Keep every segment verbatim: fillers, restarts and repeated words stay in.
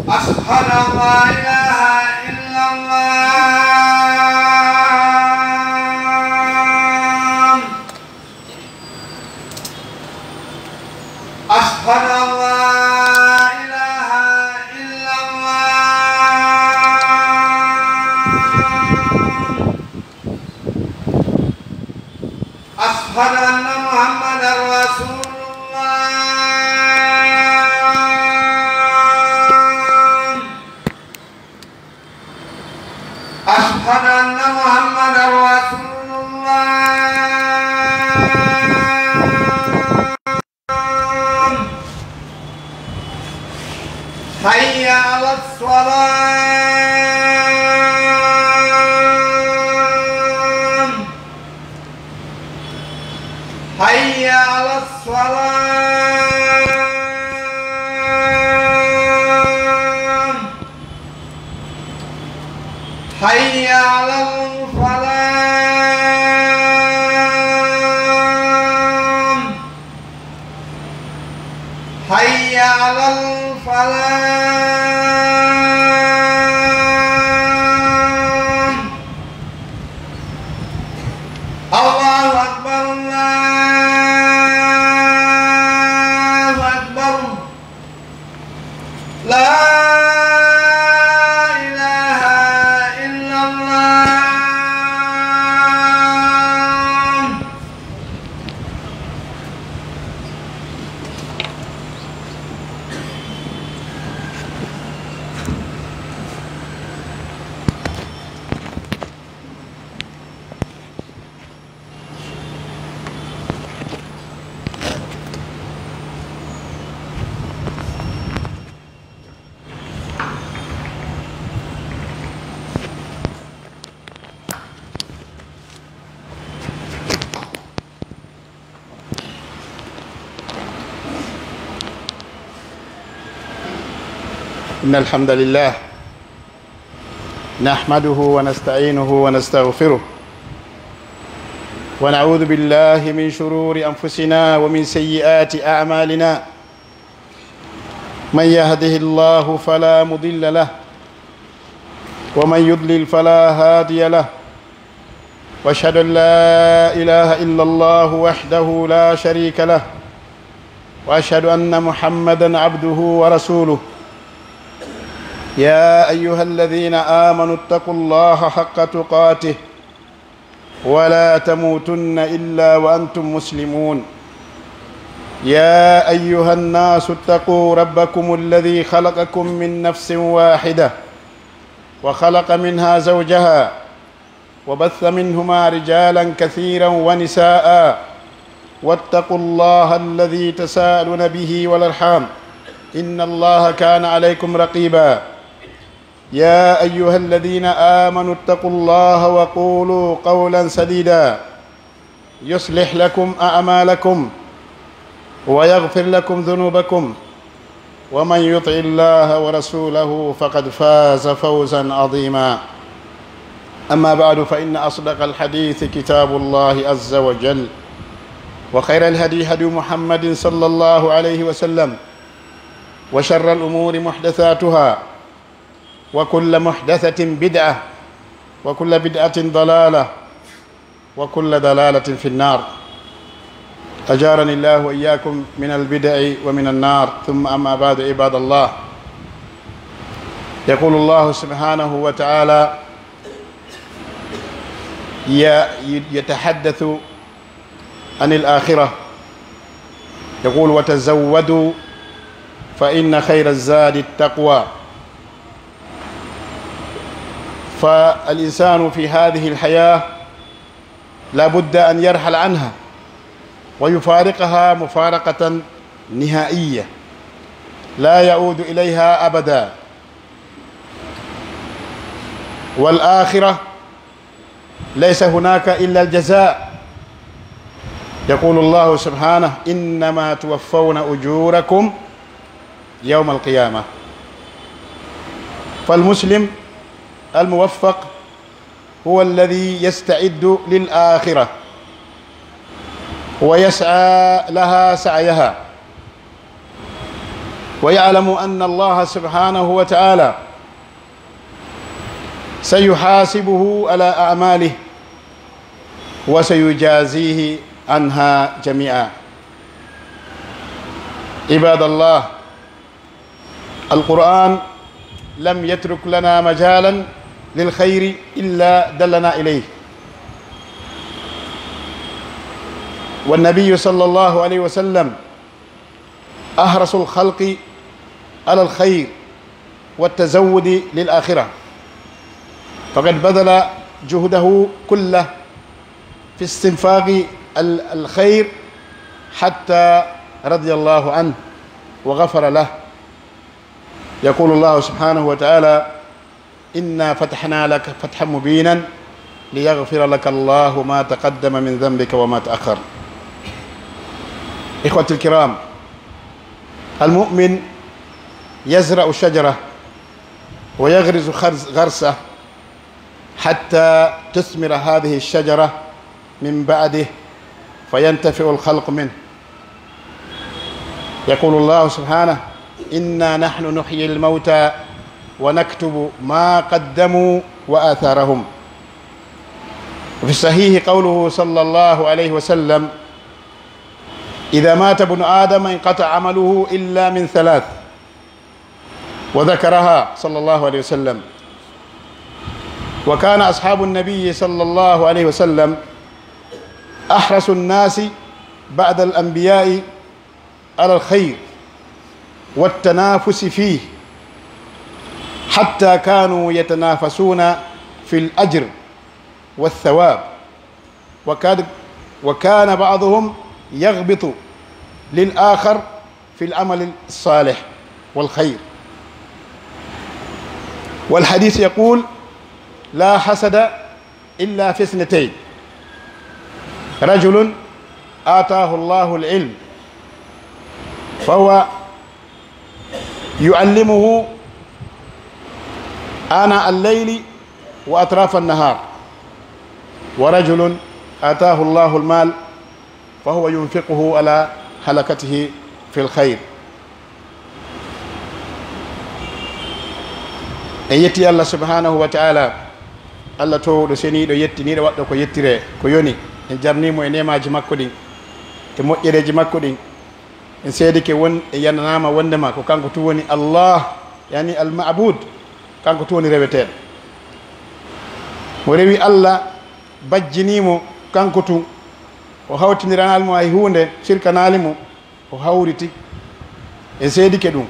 أشهد أن لا إله إلا الله. أشهد أن لا إله إلا الله. أشهد أن محمدا رسول الله. أشهد أن محمدا رسول الله. حي على الصلاة. حي على الصلاة. حي على الفلاح. حي على الفلاح. الله أكبر، الله أكبر. لا إله إلا الله. إن الحمد لله نحمده ونستعينه ونستغفره، ونعوذ بالله من شرور أنفسنا ومن سيئات أعمالنا. من يهده الله فلا مضل له، ومن يضلل فلا هادي له، وأشهد أن لا إله إلا الله وحده لا شريك له، وأشهد أن محمدا عبده ورسوله. يا أيها الذين آمنوا اتقوا الله حق تقاته ولا تموتن إلا وأنتم مسلمون. يا أيها الناس اتقوا ربكم الذي خلقكم من نفس واحدة وخلق منها زوجها وبث منهما رجالا كثيرا ونساء واتقوا الله الذي تساءلون به والأرحام إن الله كان عليكم رقيبا. يا أيها الذين آمنوا اتقوا الله وقولوا قولا سديدا يصلح لكم أعمالكم ويغفر لكم ذنوبكم ومن يطع الله ورسوله فقد فاز فوزا عظيما. أما بعد، فإن أصدق الحديث كتاب الله عز وجل، وخير الهدي هدي محمد صلى الله عليه وسلم، وشر الأمور محدثاتها، وكل محدثة بدعة، وكل بدعة ضلالة، وكل ضلالة في النار. أجارني الله وإياكم من البدع ومن النار. ثم أما بعد، عباد الله، يقول الله سبحانه وتعالى ي-، يتحدث عن الآخرة، يقول: "وتزودوا فإن خير الزاد التقوى". فالإنسان في هذه الحياة لا بد أن يرحل عنها ويفارقها مفارقة نهائية، لا يعود إليها أبدا. والآخرة ليس هناك إلا الجزاء. يقول الله سبحانه: "إنما توفون أجوركم يوم القيامة". فالمسلم الموفق هو الذي يستعد للآخرة ويسعى لها سعيها، ويعلم أن الله سبحانه وتعالى سيحاسبه على أعماله وسيجازيه عنها جميعا. عباد الله، القرآن لم يترك لنا مجالا للخير إلا دلنا إليه، والنبي صلى الله عليه وسلم أحرص الخلق على الخير والتزود للآخرة، فقد بذل جهده كله في استنفاق ال-، الخير حتى رضي الله عنه وغفر له. يقول الله سبحانه وتعالى: إنا فتحنا لك فتحا مبينا ليغفر لك الله ما تقدم من ذنبك وما تأخر. إخوتي الكرام، المؤمن يزرع شجرة ويغرس خرز-، غرسه حتى تثمر هذه الشجرة من بعده فينتفع الخلق منه. يقول الله سبحانه: إنا نحن نحيي الموتى ونكتب ما قدموا وآثارهم. وفي الصحيح قوله صلى الله عليه وسلم: إذا مات ابن آدم انقطع عمله إلا من ثلاث، وذكرها صلى الله عليه وسلم. وكان أصحاب النبي صلى الله عليه وسلم أحرص الناس بعد الأنبياء على الخير والتنافس فيه، حتى كانوا يتنافسون في الأجر والثواب، وكان، وكان بعضهم يغبط للآخر في العمل الصالح والخير. والحديث يقول: لا حسد إلا في اثنتين، رجل آتاه الله العلم فهو يعلمه آناء الليل وأطراف النهار، ورجل آتاه الله المال فهو ينفقه على هلكته في الخير. En yetti Allah subhanahu wa ta'ala, Allah toowuɗo, seniiɗo, yettiniiɗo, waɗɗo ko yettiree, ko yoni. En jarnii mo e neemaaji makko ɗin, e moƴƴereeji makko ɗin. En seedike won, e yananaama wondema ko kanko tun woni Allah, yani al-ma'bud, kanko tun woni reweteeɗo. Mo rewi Allah, bajjinii mo kanko tun, o hawtindiranaali mo hay huunde, sirkanaali mo, o hawriti. En seedike ɗun.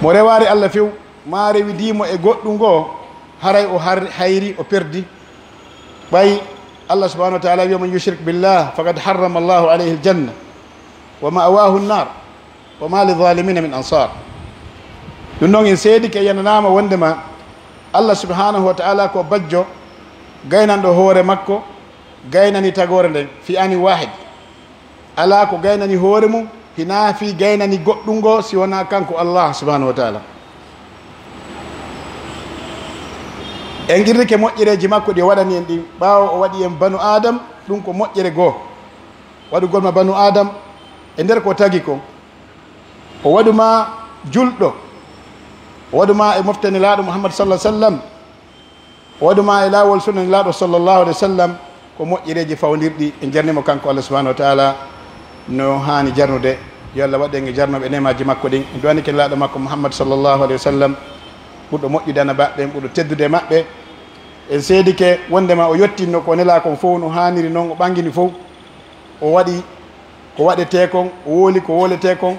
Mo rewaari Allah few, maa rewidii mo e goɗɗun goo, haray o har-, hayri, o perdi. Ɓay Allah subhanahu wa ta'ala wi'i: ومن يشرك بالله فقد حرم الله عليه الجنة ومأواه النار وما للظالمين من أنصار. Ɗun non en seedike, yananaama wondema Allah subhanahu wa ta'ala ko bajjo, gaynanɗo hoore makko, gaynani tagoore nden, fi anin waahid. Alaa ko gaynani hoore mun, hinaa fii gaynani goɗɗun goo si wonaa kanko Allah subhanahu wa ta'ala. En qirrike moƴƴereeji makko ɗi o waɗani en ɗin, ɓaawo o waɗi en banu Aadam, ɗun ko moƴƴere goo. Waɗugol ma banu Aadam e nder ko o tagi kon. O waɗu ma julɗo. O waɗu ma e mofte Nelaaɗo Muhammad sallallahu alaihi wasallam. O waɗu ma e laawol sunna Nelaaɗo sallallahu alaihi wasallam, ko moƴƴereeji fawndirɗi. En jarnii mo kanko Allah subhanahu wa ta'ala no haani jarnude. Yo Allah waɗ en e jarnooɓe neemaaji makko ɗin. En du'anike Nelaaɗo makko Muhammad sallallahu alaihi wasallam, ɓurɗo moƴƴude ana maɓɓe, ɓurɗo teddude e maɓɓe. En seedike wondema o yottinno ko o nelaa kon fow no haaniri non, o ɓangini fow. O waɗi ko waɗetee kon, o wowli ko wowletee kon,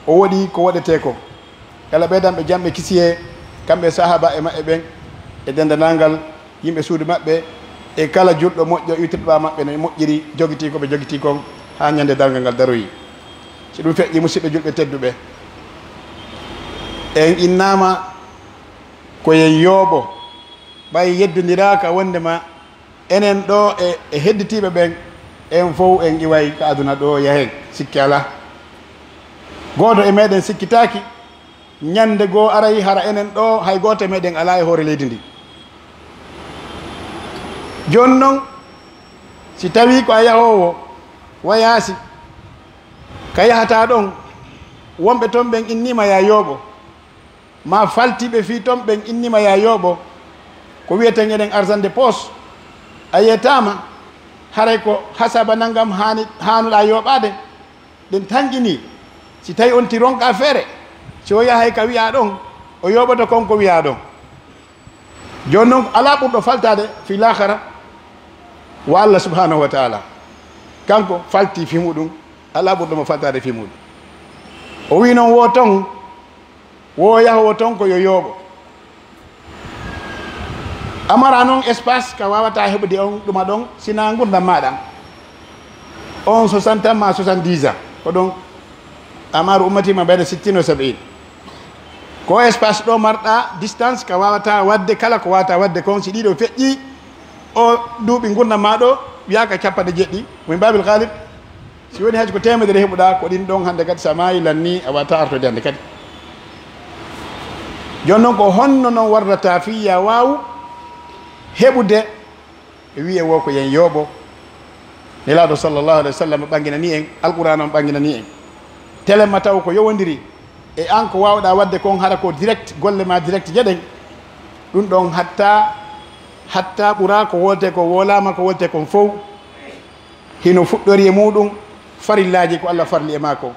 o woɗi ko woɗetee kon. Yo Allah ɓeydan ɓe jam e kisiyee, kamɓe e sahaaba'en maɓɓe ɓen, e denndaangal yimɓe suudu maɓɓe, e kala julɗo moƴƴo iwtirɗo ɓaawo maɓɓe no moƴƴiri, jogitii ko ɓe jogitii kon haa ñande darngal ngal daroyi. Si ɗun feƴƴii, musiɓɓe julɓe tedduɓe, en innaama ko en yooɓo, ɓay yeddondiraaka wondema enen ɗoo e, e hedditiiɓe ɓen, en fow en iway ka aduna ɗoo yahen, sikke alaa. Gooto e meɗen sikkitaaki, ñande goo aray hara enen ɗoo hay gooto e meɗen alaa e hoore leydi ndin. Jooni non, si tawii ko a yahoowo wayaasi, ka yahataa ɗon, Wonɓe ton ɓen inniima yaa yooɓo, maa faltiiɓe fii ton ɓen inniima yaa yooɓo, ko wi'eten eɗen argent de poche, a yeetaama, haray ko hasaba nanngam haani, haanuɗaa yooɓaade, ɗen tanƴinii. Si tawii on ti ronkaa feere, si o yahay ka wi'aa ɗon, o yooɓoto kon ko wi'aa ɗon. Jooni non, alaa ɓurɗo faltaade fii laakara wa Allah subhanahu wa ta'ala. Kanko faltii fii muɗum, alaa ɓurɗo mo faltaade fii muɗum. O wi'i non, woo ton, woo yahoo ton ko yo yooɓo. A maraa non espace ka waawataa heɓude on ɗuma ɗon, sinaa ngurndan maa ɗan. On soixante ans maa soixante-dix ans, ko ɗon, amaru ummati ma bayna sittin wa sab'in. Ko espace ɗo marɗaa distance ka waawataa waɗde kala ko waawataa waɗde kon, si ɗiɗo feƴƴii, o duuɓi ngurndan maa ɗo, wi'aa ka cappanɗe jeeɗiɗi, min baabil gaalib, si woni hay ko teemedere heɓuɗaa, ko ɗin ɗon hannde kadi sa maayii lannii, a waawataa artoyde hannde kadi. Jooni non, ko honno non warrata fii yo a waawu heɓude e wi'e woo ko yen yooɓo. Nelaaɗo sallallahu alayhi wa sallam ɓanginanii en, Alqur'aana on ɓanginanii en. Telemma taw ko yowondiri e an ko waawɗaa waɗde kon, hara ko direct, golle maa direct jeɗen. Ɗun ɗon hatta, hatta ɓura ko wolte ko woolaama, ko wolte kon fow. Hino fuɗɗori e muɗum farillaaji ko Allah farli e maa kon.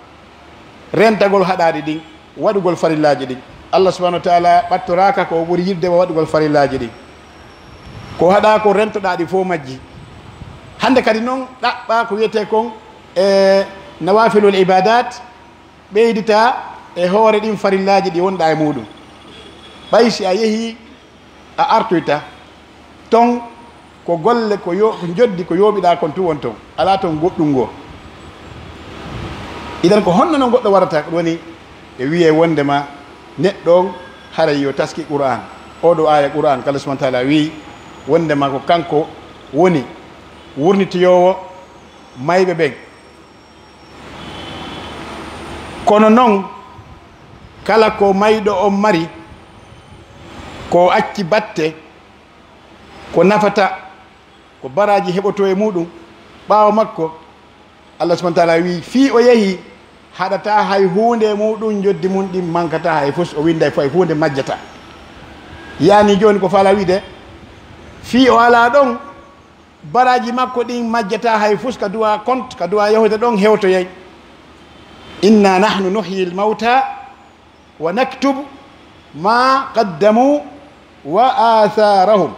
Rentagol haɗaaɗi ɗin, waɗugol farillaaji ɗin. Allah subhanahu wa ta'ala ɓattoraaka ko o ɓuri yiɗde wa waɗugol farillaaji ɗin. Ko haɗaa ko rentoɗaa ɗi fow majji. Hannde kadi non ɗaɓɓaa ko wi'etee kon e nawafilul ibadat, ɓeyditaa e hoore ɗin farillaaji ɗi wonɗaa e muɗum. Ɓay si a yehii a artoyta ton, ko golle, ko yo-, ko njoddi, ko yooɓiɗaa kon tun won ton, alaa ton goɗɗun goo. Idan ko honno non goɗɗo warata? Ko ɗun woni e wi'ee wonndema neɗɗo on haray yo taski Qur'aan. Oo ɗoo aaya Qur'aan, Allah subhanahu wa ta'ala wi'i wonndema ko kanko woni wurnitoyoowo mayɓe ɓen. Kono non, kala ko mayɗo on mari, ko o acci batte, ko nafata, ko baraaji heɓotoo e muɗum ɓaawo makko, Allah subhanahu wa ta'ala wi'i, fii o yehi, haɗataa hay huunde e muɗum, njoddi mun ɗin mankataa hay fus, o winnday fof hay huunde majjataa. Yaani jooni ko faalaa wi'ude, fii o alaa ɗon, baraaji makko ɗin majjataa hay fus, ka duwaa compte, ka duwaa yahude ɗon hewtoyay. Inna nahnu nuhyil mawta wa naktubu ma qaddamu wa atharahum.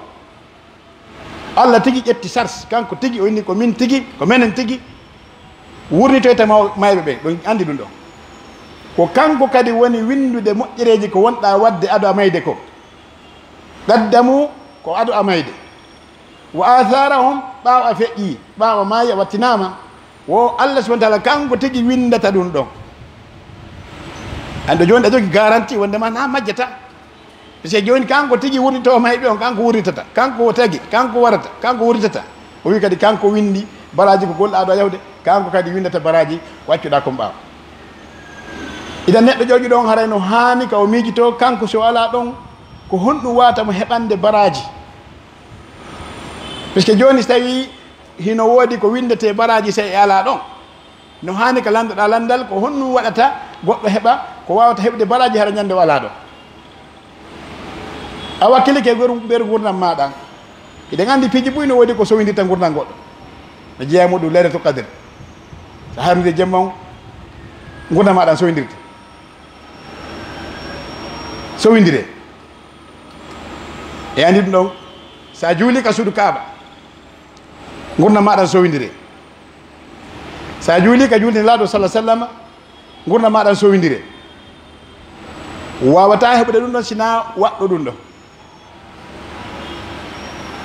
Allah tigi ƴetti charge, kanko tigi o inni ko min tigi, ko menen tigi wurnitoyta maw-, mayɓe ɓen, ɗon anndi ɗum ɗon. Ko kanko kadi woni winndude moƴƴereeji ko wonɗaa waɗde ado a mayde ko. Qaddamu ko ado a mayde. Wa atharahum, ɓaawo a feƴƴii, ɓaawo a maayi, a wattinaama, wo Allah subhanahu wa ta'ala kanko tigi winndata ɗum ɗon. Anndo jooni a jogi garanti wonndema na majjata. Parce que jooni kanko tigi wurnitoo mayɓe on, kanko wurnitata, kanko o tagi, kanko warata, kanko wurnitata. O wi'i kadi kanko winndi baraaji ko golɗaa ɗo yahude, kanko kadi winndata baraaji ko accuɗaa kon ɓaawo. Idan neɗɗo ƴoƴuɗo on haray no haani ka o miijitoo kanko si o alaa ɗon, ko honɗum waawata mo heɓande baraaji? Parce que jooni, si tawii hino woodi ko winndetee baraaji, si a alaa ɗon, no haani ka lanndoɗaa lanndal, ko honɗum waɗata goɗɗo heɓa ko waawata heɓude baraaji hara ñannde o alaa ɗon? A wakkilike nder, nder ngurndan maa ɗan. Hiɗen anndi piiji buy no woodi ko sowindirta ngurndan goɗɗo. No jeyaa e muɗum Laylatul Qadr. So harmide jemma on, ngurndan maa ɗan sowindirta. Sowindire. E anndi ɗum ɗon, so a juulii ka suudu Kaaba, ngurndan maa ɗan sowindire. So a juulii ka juulde Nelaaɗo sallallaahu alayhi wa sallam, ngurndan maa ɗan sowindire. Waawataa heɓude ɗum ɗon sinaa waɗɗo ɗum ɗon.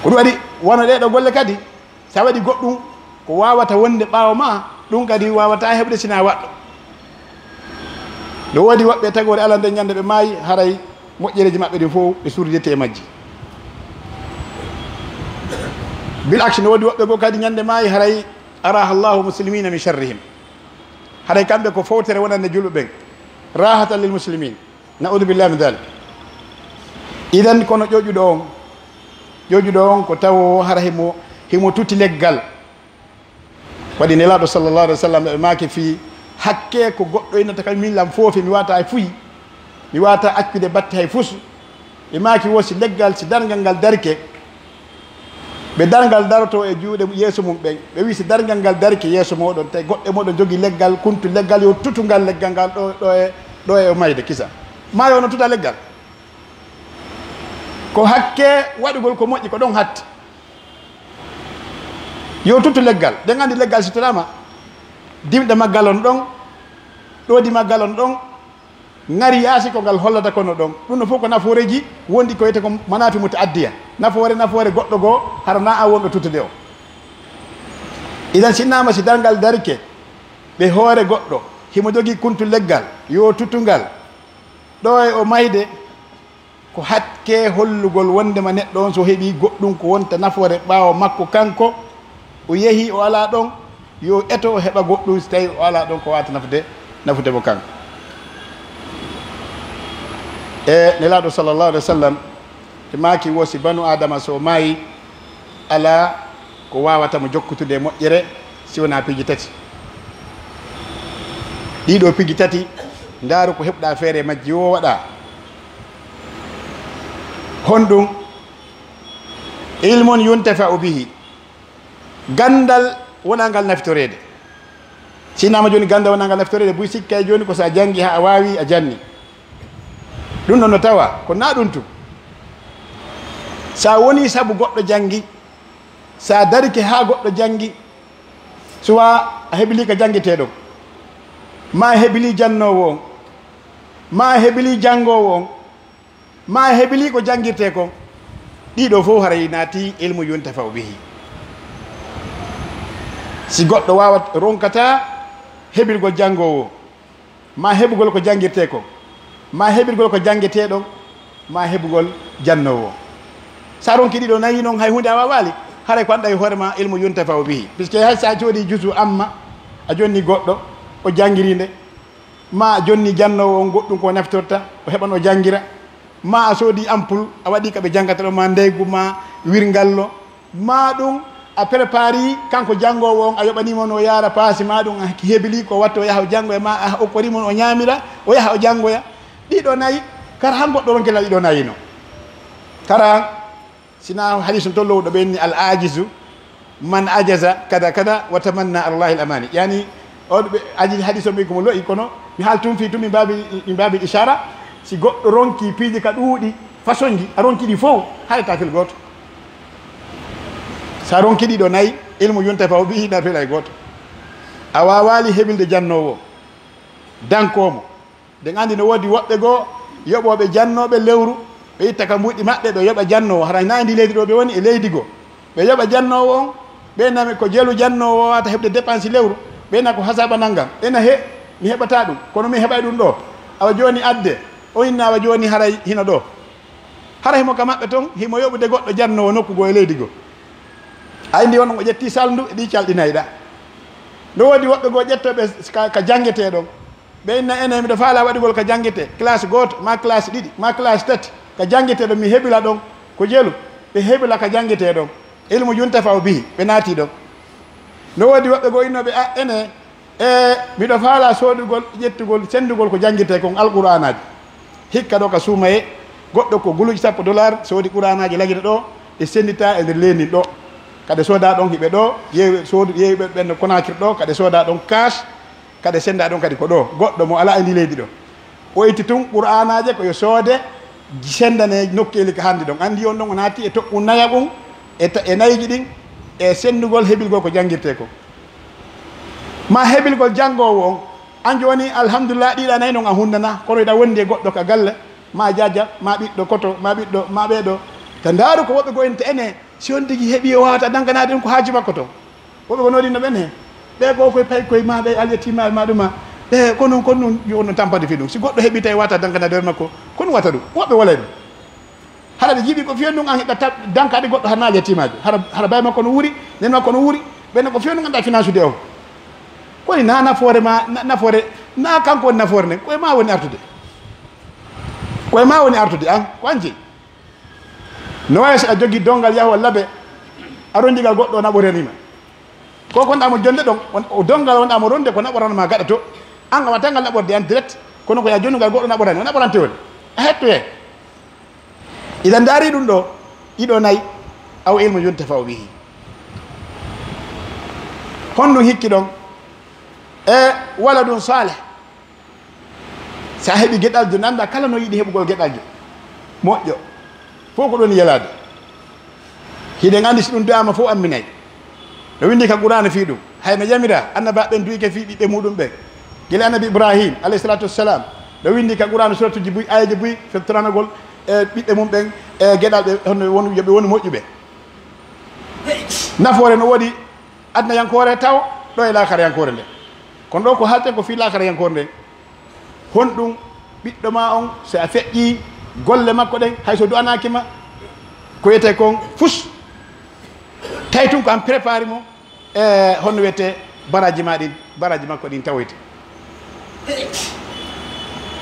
Ko ɗum waɗi, wano ɗee ɗoo golle kadi, si a waɗii goɗɗum ko waawata wonde ɓaawo maa, ɗum kadi waawataa heɓude sinaa waɗɗo. No woodi woɓɓe tagoore alande ñande ɓe maayi, haray moƴƴereeji maɓɓe ɗin fow ɓe surriditte e majji. Bil aksi, no woodi woɓɓe goo kadi ñande maayi, haray araha Allahu muslimina min sharrihim. Haray kamɓe ko fowtere wonande julɓe ɓen, rahatan lil muslimin. Na'udhu billahi min dhalik. Idan kono ƴoƴuɗo on, ƴoƴuɗo on ko tawo hara himo, himo tuti leggal. Waɗi Nelaaɗo sallallahu alaihi wasallam ɓe maaki fii Hakkee ko goɗɗo innata kam, min lan foofi, mi waawataa e fuy, mi waawataa accude batte hay fus. Ɓe maaki wo si leggal, si darngal ngal darike, ɓe darngal daroto e juuɗe yeeso mum ɓen. Ɓe wi'i, si darngal ngal darike yeeso mooɗon, tawi goɗɗo e mooɗon jogii leggal, kuntu leggal, yo tutu ngal leggal ngal ɗo, ɗo e, ɗo e o mayde kisa. Maa yo no tuta leggal. Ko hakkee waɗugol ko moƴƴi, ko ɗon hatti. Yo tuttu leggal. Ɗen anndi leggal si tutaama, dimɗe maggal on ɗon, ɗoodi maggal on ɗon, ŋari yaasi ko ngal hollata kono ɗon. Ɗum no fof ko nafooreeji wondi ko wiyetee ko manaafi mutaaddiya. Nafoore, nafoore goɗɗo goo, hara naa an wonɗo tuttude o. Idan sinnaama si darngal darike, ɓe hoore goɗɗo, himo jogii kuntu leggal, yo tuttu ngal, ɗo e o mayde, ko hakkee hollugol wonndema neɗɗo on, so heɓii goɗɗum ko wonta nafoore ɓaawo makko kanko, o yehii, o alaa ɗon, yo eto o heɓa goɗɗum, si tawii o alaa ɗon ko waawata nafude, nafude mo kanko. E Nelaaɗo, sallallahu alaihi wa sallam, ɓe maaki wo si banu Aadama so maayi, alaa ko waawata mo jokkutude e moƴƴere si wonaa piiji tati. Ɗii ɗoo piiji tati, ndaaru ko heɓuɗaa feere majji woo waɗaa. Honɗum? Ilmun yuntafa'u bihi. Ganndal wonaa ngal nafitoreede. Si innama jooni ganndal wonaa ngal nafitoreede, buy sikkay jooni ko so a janngi haa a waawi, a janni. Ɗum ɗon no tawa, ko naa ɗum tun. So a wonii sabu goɗɗo janngi, so a darike haa goɗɗo janngi, suwa a hebilii ka janngetee ɗon, maa a hebilii jannoowo on, maa a hebilii janngoowo on, maa a hebilii ko janngirtee kon, ɗii ɗoo fow haray naatii ilmu yuntafa'u bihi. Si goɗɗo waawat-, ronkataa hebilgol janngoowo, maa heɓugol ko janngirtee kon, maa heɓirgol ko janngetee ɗon, maa heɓugol jannoowo. So a ronkii ɗii ɗoo nayi non, hay huunde a waawaali, haray ko anndaa e hoore maa ilmu yuntafa'u bihi. Puisque hay so a coodii juzu amma, a jonni goɗɗo, o janngirii nde, maa a jonni jannoowo on goɗɗum ko o naftorta, o heɓan o janngira, maa a soodii ampul, a waɗii ka ɓe janngata ɗon, maa ndeygu, maa wirngallo, maa ɗum a préparii kanko janngoowo on, a yoɓanii mo no o yaara paasi, maa ɗum a hebilii ko watta o yaha o janngoya, maa a okkorii mo no o ñaamira, o yaha o janngoya. Ɗii ɗoo nayi, kara han goɗɗo ronke la ɗii ɗoo nayi no. Kara han, si naa hadiisu on tollowuɗo ɓe inni, "Al ajizu man ajaza kada kada wa tamanna ala Allahi al amani." Yani, on ɓe aji hadiisu on ɓe ko mo lo'i, kono mi haal tun fii tun min baabi, min baabi ishara, si goɗɗo ronki piiji ka ɗuuɗi, façon ji, a ronki ɗi fow, haɗataa fil gooto. Sa ronki ɗi ɗoo nayi, ilmu yuntafa'u bihi, na fil hay gooto. A waawaali hebilde jannoowo, dankoo mo. Ɗen anndi no woodi woɓɓe goo yoɓooɓe jannooɓe lewru, ɓe itta ka mbuuɗi maɓɓe, ɓe yoɓa jannoowo. Hara hinaa e ndii leydi ɗoo ɓe woni, e leydi goo. Ɓe yoɓa jannoowo on, ɓe nami ko jelu jannoowo waawata heɓde dépense lewru, ɓe na ko hasaaba nanngam. Ɓe na he, mi heɓataa ɗum, kono mi heɓay ɗum ɗoo. Awa jooni adde, o inna awa jooni haray hino ɗoo. Hara himo ka maɓɓe ton, himo yoɓude goɗɗo jannoowo nokku goo e leydi goo. A indi on o ƴetti salndu e ɗi calɗinayɗaa. No woodi woɓɓe goo ƴettooɓe ka, ka janngetee ɗon. Ɓe inna enen, miɗo faalaa waɗugol ka janngetee, classe gooto, maa classe ɗiɗi, maa classe tati, ka janngetee ɗon, mi hebila ɗon ko jelu, ɓe hebila ka janngetee ɗon. Ilmu yuntafa'u bihi, ɓe naati ɗon. No woodi woɓɓe goo innooɓe, a, enen, e, miɗo faalaa soodugol, ƴettugol, senndugol ko janngirtee kon Alqur'aanaaji. Hikka ɗoo ka suumayee, goɗɗo ko guluuji sappo dollar, soodi Qur'aanaaji lagine ɗoo, ɗe sennditaa e nder leydi ɗoo. Ka ɗe soodaa ɗon hiɓe ɗoo, yeewi soodu, yeewi ɓe ɓen no Konaakiri ɗoo, ka ɗe soodaa ɗon cash, ka ɗe senndaa ɗon kadi ko ɗoo. Goɗɗo mo alaa e ndii leydi ɗoo. O itti tun Qur'aanaaje ko yo soode, senndanee nokkeeli ka hanndi ɗon. Anndi on ɗon o naati e toɓɓu nayaɓun e ta-, e nayiji ɗin, e senndugol hebilgol ko janngirtee kon. Maa hebilgol janngoowo on. An jooni, alhamdulillah, ɗiɗa nayi non a hunnana, kono hiɗa wondi e goɗɗo ka galle, maa jaaja, maa ɓiɗɗo koto, maa ɓiɗɗo, maa ɓee ɗoo. Ta ndaaru ko woɓɓe goo inta ene, si on tigi heɓii o waawata dankanaade ɗum ko haaju makko ton. Woɓɓe goo noddii no ɓen he. Ɓee goo koye pay koye maa ɓe alyatiimaaɓe maa ɗuma. Ɓe ko non, ko non, yo on tampande fii ɗum. Si goɗɗo heɓii tawi waawata dankanaade hoore makko, ko ɗum watta ɗum. Woɓɓe walay ɗum. Hara ɓe jiɓi ko fiyon ɗum an hiɗa tab-, dankaade goɗɗo hara naa alyatiimaajo. Hara, hara baay makko no wuuri, nen makko no wuuri. Ɓen ko fiyon ɗum anndaa finance de on. Ko woni naa nafoore maa, na-, nafoore, naa kanko woni nafoore nden. Ko e maa woni artude. Ko e maa woni artude an, ko an jeyi. No waawi si a jogii donngal yahu labe, a rondigal goɗɗo o naɓoranii ma. Ko kon ɗamo jonde ɗon, on, o donngal on ɗamo ronde ko naɓorana ma gaɗa to. An a waɗataa ngal naɓorde an direct, kono ko yaa jonnungal goɗɗo naɓorani, o naɓorante on. A hettoyay. Idan ndaari ɗum ɗoo, ɗiɗo nayi, aw ilmu yuntafa'u bihi. Honɗum hikki ɗon? E waladun salih. Si a heɓi geɗaljo, nannda kala no yiɗi heɓugol geɗaljo moƴƴo, fof ko ɗon yelaade. Hiɗen anndi si ɗum du'aama fof amminay. No winndi ka Qur'aana fii ɗum. Hay no yamira annabaaɓe ɓen du'ike fii ɓiɓɓe muɗum ɓen. Gila annabi Ibrahim, alayhi salatu wassalam, no winndi ka Qur'aana suratuji buy, aayeeji buy, fettoranagol e ɓiɓɓe mum ɓen, e geɗalɓe, honno wonu, yo ɓe wonu moƴƴuɓe. Nafoore no woodi adnayankoore taw, ɗo e laakarayankoore nden. Kono ɗo ko haalten ko fii laakarayankoore nden. Honɗum ɓiɗɗo maa on, si a feƴƴii golle makko ɗen, hay so du'anaaki ma, ko wiyetee kon fus, tawi tun ko an prépare mo, e honno wiyetee baraaji maa ɗin, baraaji makko ɗin tawoyte.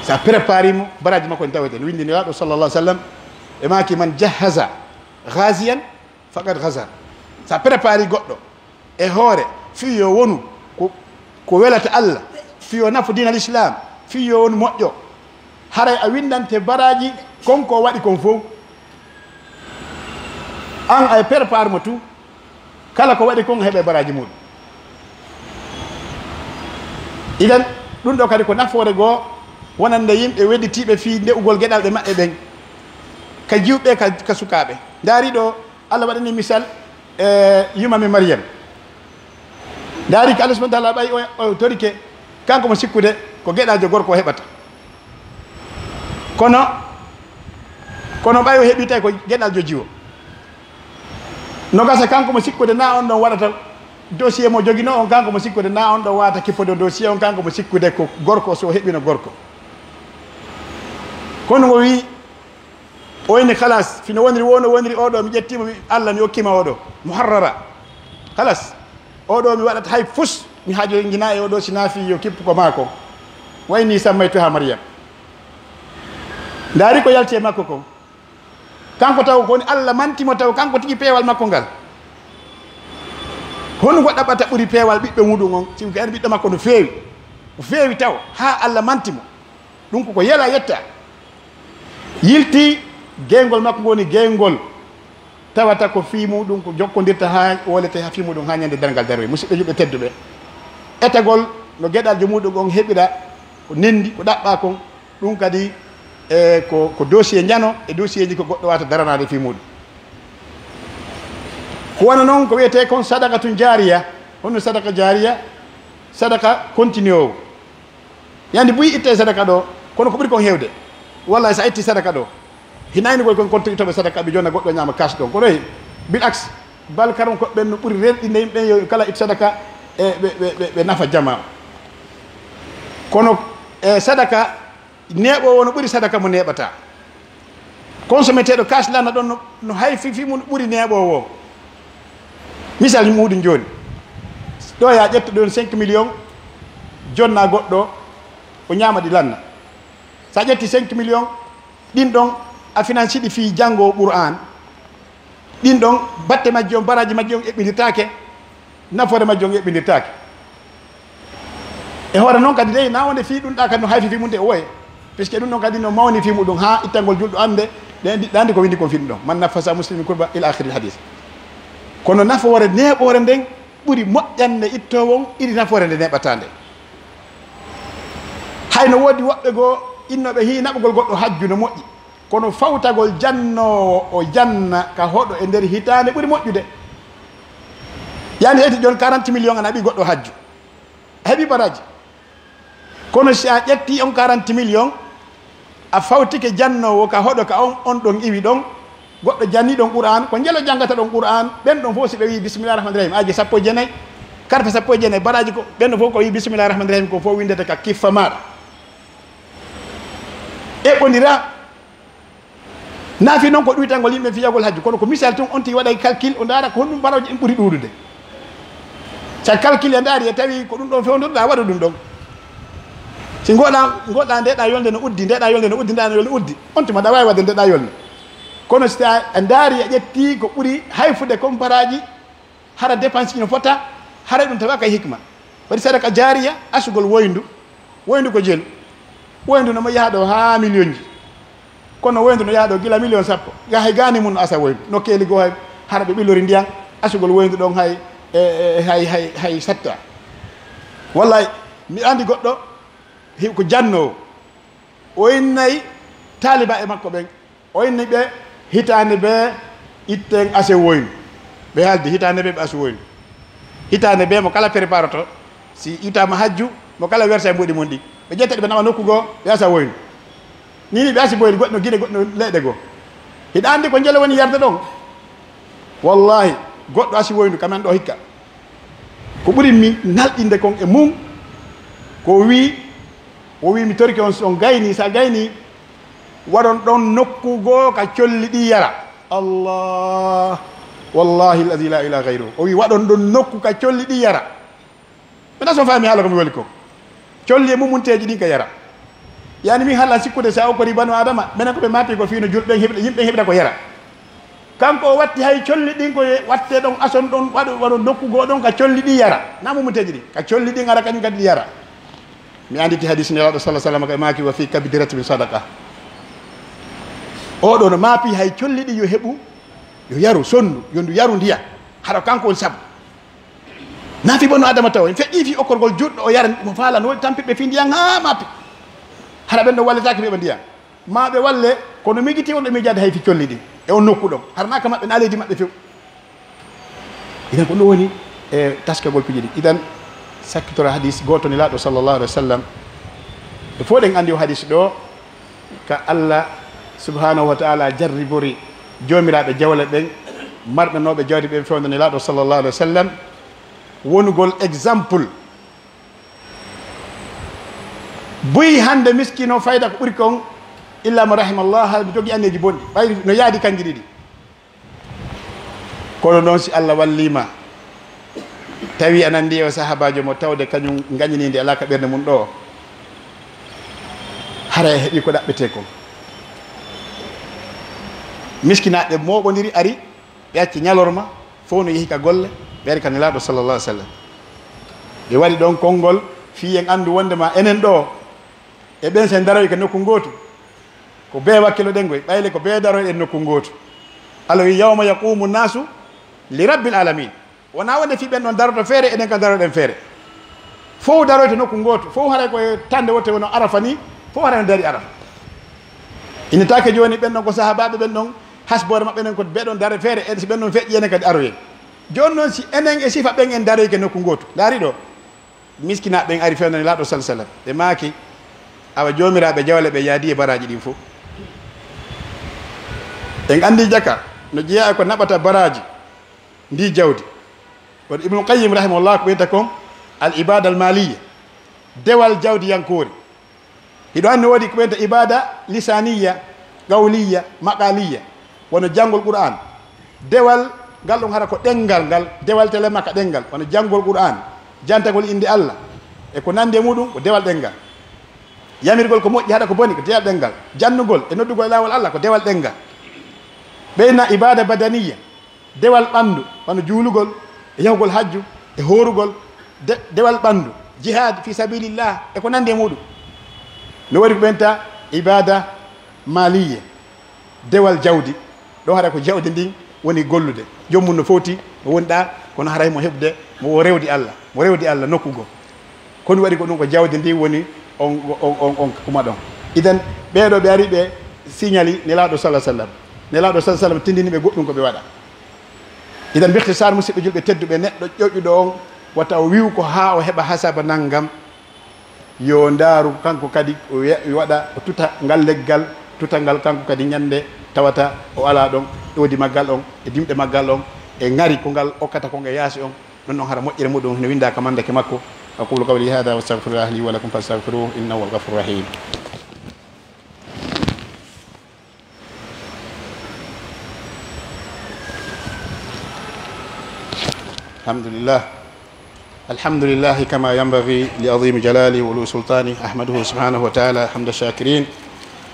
Si a prépare mo, baraaji makko ɗin tawoyte. No winndi Nelaaɗo sallallahu alaihi wasallam, ɓe maaki, "Man jahhaza ghaziyan faqad ghazaa." Si a prépare goɗɗo, e hoore, fii yo wonu ko, ko welata Alla, fii yo nafu diina Lislaam, fii yo wonu moƴƴo. Haray a winndante baraaji kon ko o waɗi kon fow. An a prépare mo tun, kala ko waɗi kon heɓe baraaji muɗum. Idan, ɗum ɗo kadi ko nafoore goo wonande yimɓe wedditiiɓe fii nde'ugol geɗalɓe maɓɓe ɓen, ka jiwɓe, ka, ka sukaaɓe. Ndaari ɗo, Alla waɗani misal e yumami Mariyam. Ndaari ko Allah subhanahu wa ta'ala ɓay o, o torike, kanko mo sikkude ko geɗaljo gorko o heɓata. Kono, kono ɓay o heɓi tawi ko geɗaljo jiwo. No gasa kanko mo sikkude na on ɗon waɗata dossier mo joginoo on, kanko mo sikkude na on ɗon waata kippode dossier on, kanko mo sikkude ko gorko, so o heɓino gorko. Kono ngo wi, o inni, "Khalas, fino woniri wo no woniri oɗo, mi ƴettiimo, mi, Allah, mi okkiima oɗo, muharrara. Khalas, oɗo mi waɗata hay fus, mi haajoyinjinaa e oɗo, si naa fii yo kippu ko maa kon. Wa inni sammaytuha Maryam." Ndaari ko yalti e makko kon. Kanko taw ko woni Allah manti mo taw kanko tigi peewal makko ngal. Honɗum ko ɗaɓɓata ɓuri peewal ɓiɗɗo muɗum on? Sibu ko en ɓiɗɗo makko no feewi. O feewi taw, haa Allah manti mo. Ɗum ko ko yela yetta. Yilti geyngol makko ngol woni geyngol tawata ko fii muɗum ko jokkondirta haa wolete haa fii muɗum haa ñande darngal daroy. Musidɓe juɓɓe tedduɓe, etagol no geɗaljo muɗum on heɓira ko nendi, ko ɗaɓɓa kon, ɗum kadi, e, ko, ko dossier njano, e dossier ji ko goɗɗo waata daranaade fii muɗum. Ko wano non ko wiyetee kon sadaqatun jaariya. Honno sadaka jaariya? Sadaka continue o. Yandi buy itte sadaka ɗo, kono ko ɓuri kon heewde. Wallahi, so a itti sadaka ɗo, hino aynugol kon konto ittoɓe sadaka, ɓe jonna goɗɗo ñaama cash ɗon. Kono hey, bil aks, bal karon ko ɓen no ɓuri renɗinde yimɓe ɓen, yo kala it sadaka, e ɓe, ɓe, ɓe, ɓe nafa jamaa. Kono, e, sadaka neeɓoowo no ɓuri sadaka mo neeɓataa. Consommeteeɗo cash lanna ɗon no, no hay fii, fii mun ɓuri neeɓoowo. Misal muɗum jooni. Ɗo ya ƴettu ɗon cinq millions, jonna goɗɗo, o ñaama ɗi lanna. Sa ƴetti cinq millions, ɗin ɗon a financi ɗi fii janngo Qur'an. Ɗin ɗon batte majji on, baraaji majji on eɓɓindirtaake, nafoore majji on eɓɓindirtaake. E hoore non kadi dey, na wonde fii ɗum ɗa kadi no hayfi fii mum de o woye. Puisque ɗum ɗon kadi no mawni fii muɗum haa ittangol julɗo annde, ɗe ɗi ɗandi ko windi kon fii ɗum ɗon. Man nafasa muslimin kurba ila akhiril hadis. Kono nafoore neeɓoore nden ɓuri moƴƴande ittoowo on iri nafoore nde neeɓataa nde. Hay no woodi woɓɓe goo innooɓe hii naɓugol goɗɗo hajju no moƴƴi. Kono fawtagol jannoowo o janna ka hoɗo e nder hitaande ɓuri moƴƴude. Yani heyti jooni quarante millions a naɓi goɗɗo hajju. A heɓi baraji. Kono si a ƴetti on quarante millions, a fawtike jannoowo ka hoɗo ka on, on ɗon iwi ɗon, goɗɗo janni ɗon Qur'an, ko njelo janngata ɗon Qur'an, ɓen ɗon fof si ɓe wi'i bismillah rahman rahim, aji sappo e jeenayi, karfe sappo e jeenayi, baraji ko, ɓen ɗon fof ko wi'i bismillah rahman rahim, ko fof windete ka kiffa maaɗa. Eɓɓondira. Naafi non ko ɗuytangol yimɓe fiyagol hajju, kono ko misal tun, on tigi waɗay calcul, o ndaara ko honɗum barooje ɗin ɓuri ɗuuɗude. Si a calcul e ndaari e tawi ko ɗum ɗon fewndotoɗaa, waɗu ɗum ɗon. Si ngoɗa, ngoɗa ndeɗa yolnde no uddi, ndeɗa yolnde no uddi, ndeɗa yolnde uddi, on tuma ɗa waawi waɗde ndeɗa yolnde. Kono si a, a ndaari a ƴetti ko ɓuri hayfude kon baraaji, hara dépense ino fota, hara ɗum tawa kay hikma. Waɗi sadaka jaariya, asugol woyndu, Woyndu ko jelu. Woyndu no mo yaha ɗo haa miliyonji. Kono woyndu no yaha ɗo gila miliyon sappo. Ga hay gaani mun no asa woyndu. Nokkeeli goo hay hara ɓe ɓilori ndiyan. Asugol woyndu ɗon hay, e, e, hay, hay, hay satta. Wallahi, mi andi goɗɗo, hi-, ko jannoowo. O innay taaliba e makko ɓen. O inni ɓe, hitaande bee, itten ase woynu. Ɓe haaldi, hitaande bee ɓe asu woynu. Hitaande bee, mo kala preparoto, si iwtaama hajju, mo kala wersa e mbuuɗi mun ɗi. Ɓe ƴetta ɗi, ɓe nawa nokku goo, ɓe asa woynu. Nii nii ɓe asi boyli, goɗɗo Gine, goɗɗo leyɗe goo. Hiɗa anndi ko njele woni yarde ɗon? Wallaahi, goɗɗo asi woynu, ka men ɗoo hikka. Ko ɓuri mi nalɗinde kon e mun, ko o wi'i, o wi'i, mi torike on, si on gaynii, si a gaynii, waɗon ɗon nokku goo ka colli ɗin yara. Allah, wallahi alladhi la ilaha ghayruhu. O wi'i, waɗon ɗon nokku ka colli ɗin yara. Mi ɗa so faami haala ko mi woni ko. Colli e mumunteeji ɗin ka yara. Yani min haala sikkude si a okkori banu Adama, menen ko ɓe maapi ko fii no julɓe ɓen heɓi-, yimɓe heɓira ko yara. Kanko o watti hay colli ɗin ko watte ɗon, ason ɗon, waɗo, waɗo nokku goo ɗon ka colli ɗin yara. Na mumunteeji ɗin, ka colli ɗin ara kañum kadi ɗi yara. Mi anditi hadis Nelaaɗo sallallahu alaihi wasallam ka e maaki, "Wa fi kabdi ratbin sadaqa." Oo ɗoo no maapi hay colli ɗin yo heɓu, yo yaru sondu, yo ndu yaru ndiyan. Hara kanko woni sabu. Na fii banu Adama taw, en feƴƴii fii okkorgol juɗɗo o yara, mo faala no woni tampirɓe fii ndiyan haa maapi. Hara ɓen ɗon wallitaaki ɓe ɓe ndiyan. Maa ɓe walle, kono miijiti wonɓe miijaade hay fii colli ɗin. E on nokku ɗon. Hara na ka maɓɓe, na leydi maɓɓe few. Idan ko ɗum woni e taskagol piiji ɗin. Idan sakkitoro hadis gooto Nelaaɗo sallallahu alaihi wasallam. E fof ɗen anndi o hadis ɗoo ka Allah subhanahu wa ta'ala jarribori joomiraaɓe jawle ɓen, marɓe nooɓe jawdi ɓen fewndo Nelaaɗo sallallahu alaihi wasallam. Wonugol exemple. Buy hannde miskino fayda ko ɓuri kon, illa ma rahimallah, haa mi jogi anneeji bonɗi. Ɓay no yaadi kanji ɗiɗi. Kono noon, si Allah wallii ma, tawi a nanndi e o sahaabaajo mo tawde kañum ngañiniinde alaa ka ɓernde mum ɗoo, hara e heɓi ko ɗaɓɓetee kon. Miskinaaɓe mooɓondiri ari, ɓe acci ñalorma, fof no yehi ka golle, ɓe ari ka Nelaaɗo sallallahu alaihi wasallam. Ɓe waɗi ɗon konngol, fii en anndu wonndema enen ɗoo, e ɓen sen daroyi ka nokku ngootu, ko bee wakkiloɗen ngoy, ɓayle ko bee daroyɗen nokku ngootu. Allah wi, "Yawma yaqumu nasu li rabbil alamin." Wonaa wonde fii ɓen ɗon daroto feere, enen ka daroɗen feere. Fow daroyto nokku ngootu, fow haray ko e tande wote wono Arafa ni, fow haray no dari Arafa. Innetaake jooni ɓen ɗon ko sahaabaaɓe ɓen ɗon, hasboore maɓɓe enen ko ɓe ɗon dare feere, en si ɓen ɗon feƴƴi enen kadi aroyen. Jooni noon si enen e sifa ɓen en daroyke nokku ngootu, ndaari ɗoo. Miskinaaɓe ɓen ari fewndo Nelaaɗo sallallahu alaihi wasallam. Ɓe maaki, "Awa joomiraaɓe jawle ɓe yaadi e baraaji ɗin fof." En anndi jaka no jeyaa e ko naɓata baraaji ndi jawdi. Kono Ibnul Qayyim rahimahullah ko wiyata kon al ibada al maliya, dewal jawdiyankoori. Hiɗo anndi woodi ko wiyata ibada lisaniya, qawliya, maqaliya, wano janngol Qur'an. Dewal ngal ɗon hara ko ɗenngal ngal, dewal tele makka ɗenngal, wano janngol Qur'an, jantagol innde Allah, e ko nanndi e muɗum, ko dewal ɗenngal. Yamirgol ko moƴƴi, haɗa ko boni, ko dewal ɗenngal. Jannugol e noddugol e laawol Allah, ko dewal ɗenngal. Ɓeyna ibada badaniya, dewal ɓanndu, wano juulugol, e yahugol hajju, e hoorugol, de-, dewal ɓanndu, jihad fi sabilillah, e ko nanndi e muɗum. No waɗi ko ɓenta ibada maliya, dewal jawdi. Ɗo hara ko jawdi ndin woni gollude. Joom mum no fowti, no woni ɗaa, kono haray mo heɓude, mo o rewdi Allah, mo rewdi Allah nokku goo. Ko ɗum waɗi ko ɗum ko jawdi ndin woni on, on, on, on kuma ɗon. Idan, ɓee ɗoo ɓe ari ɓe signali Nelaaɗo sallallahu alaihi wasallam. Nelaaɗo sallallahu alaihi wasallam tindini ɓe goɗɗum ko ɓe waɗa. Idan, bi ikhtisar, musidɓe julɓe tedduɓe, neɗɗo ƴoƴuɗo on, wata o wi'u ko haa o heɓa hasaba nanngam, yo ndaaru kanko kadi, o wi'a, o waɗa, o tuta ngal leggal, tuta ngal kanko kadi ñannde tawata o alaa ɗon, ɗoodi maggal on, e dimɗe maggal on, e ŋari ko ngal okkata kon e yaasi on, non non hara moƴƴere muɗum hino winndaa ka mandake makko. أقول قولي هذا وأستغفر الله لي ولكم فاستغفروه إنه هو الغفور الرحيم. الحمد لله. الحمد لله كما ينبغي لعظيم جلاله وعلو سلطانه. أحمده سبحانه وتعالى حمد الشاكرين.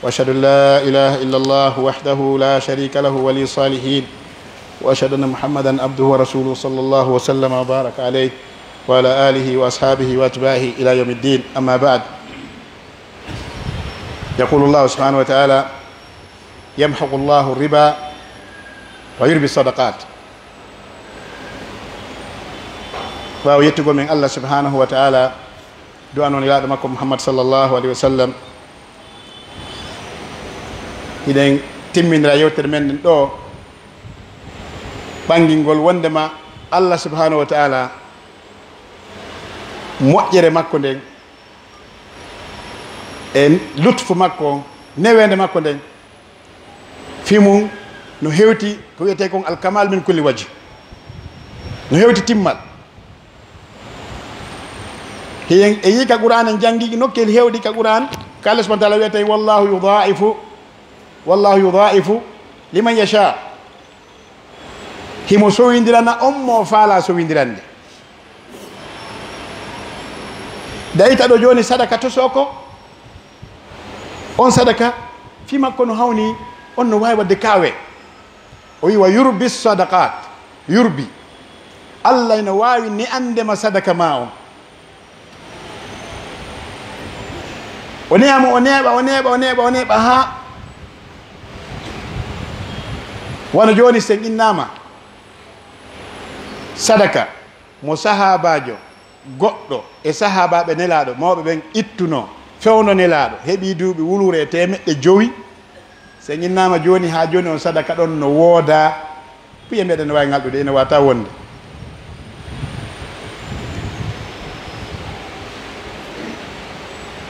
وأشهد أن لا إله إلا الله وحده لا شريك له ولي الصالحين. وأشهد أن محمدا عبده ورسوله صلى الله وسلم وبارك عليه وعلى آله وأصحابه وأتباعه إلى يوم الدين. أما بعد. يقول الله سبحانه وتعالى: يمحق الله الربا ويربي الصدقات. Ɓaawo yettugol men Allah subhanahu wa ta'ala, du'ano Nelaaɗo makko Muhammad sallallahu alaihi wa sallam, hiɗen timminira yewtere men nden ɗoo, ɓangingol wondema Allah subhanahu wa ta'ala, moƴƴere makko nden, e lutfu makko, neweende makko nden, fii mun no hewti ko wi'etee kon alkamal min kulli wajh, no hewti timmal. Hiyen e yii ka Qur'an, en janngi nokkeeli hewɗi ka Qur'an, ka Allah subhanahu wa ta'ala wi'etee: "Wallahu yudha'ifu, wallahu yudha'ifu liman yasha." Himo sowindirana on mo faalaa sowindirande. Dayta ɗo jooni sadaka tosoo ko, on sadaka fii makko no hawni, on no waawi waɗde kaawe. O wi'i: "Wa yurbi sadaqat." Yurbi. Allah ina waawi ne'ande ma sadaka maa on. O ne'a mo, o neeɓa, o neeɓa, o neeɓa, o neeɓa haa wano jooni sen innaama sadaka mo sahaabaajo goɗɗo e sahaabaaɓe Nelaaɗo mawɓe ɓen ittunoo, fewndo Nelaaɗo, heɓii duuɓi wuluure e teemeɗɗe jowi. Sen innaama jooni, haa jooni on sadaka ɗon no woodaa. Piye meɗen no waawi ŋalɗude, ene waawi taw wonde.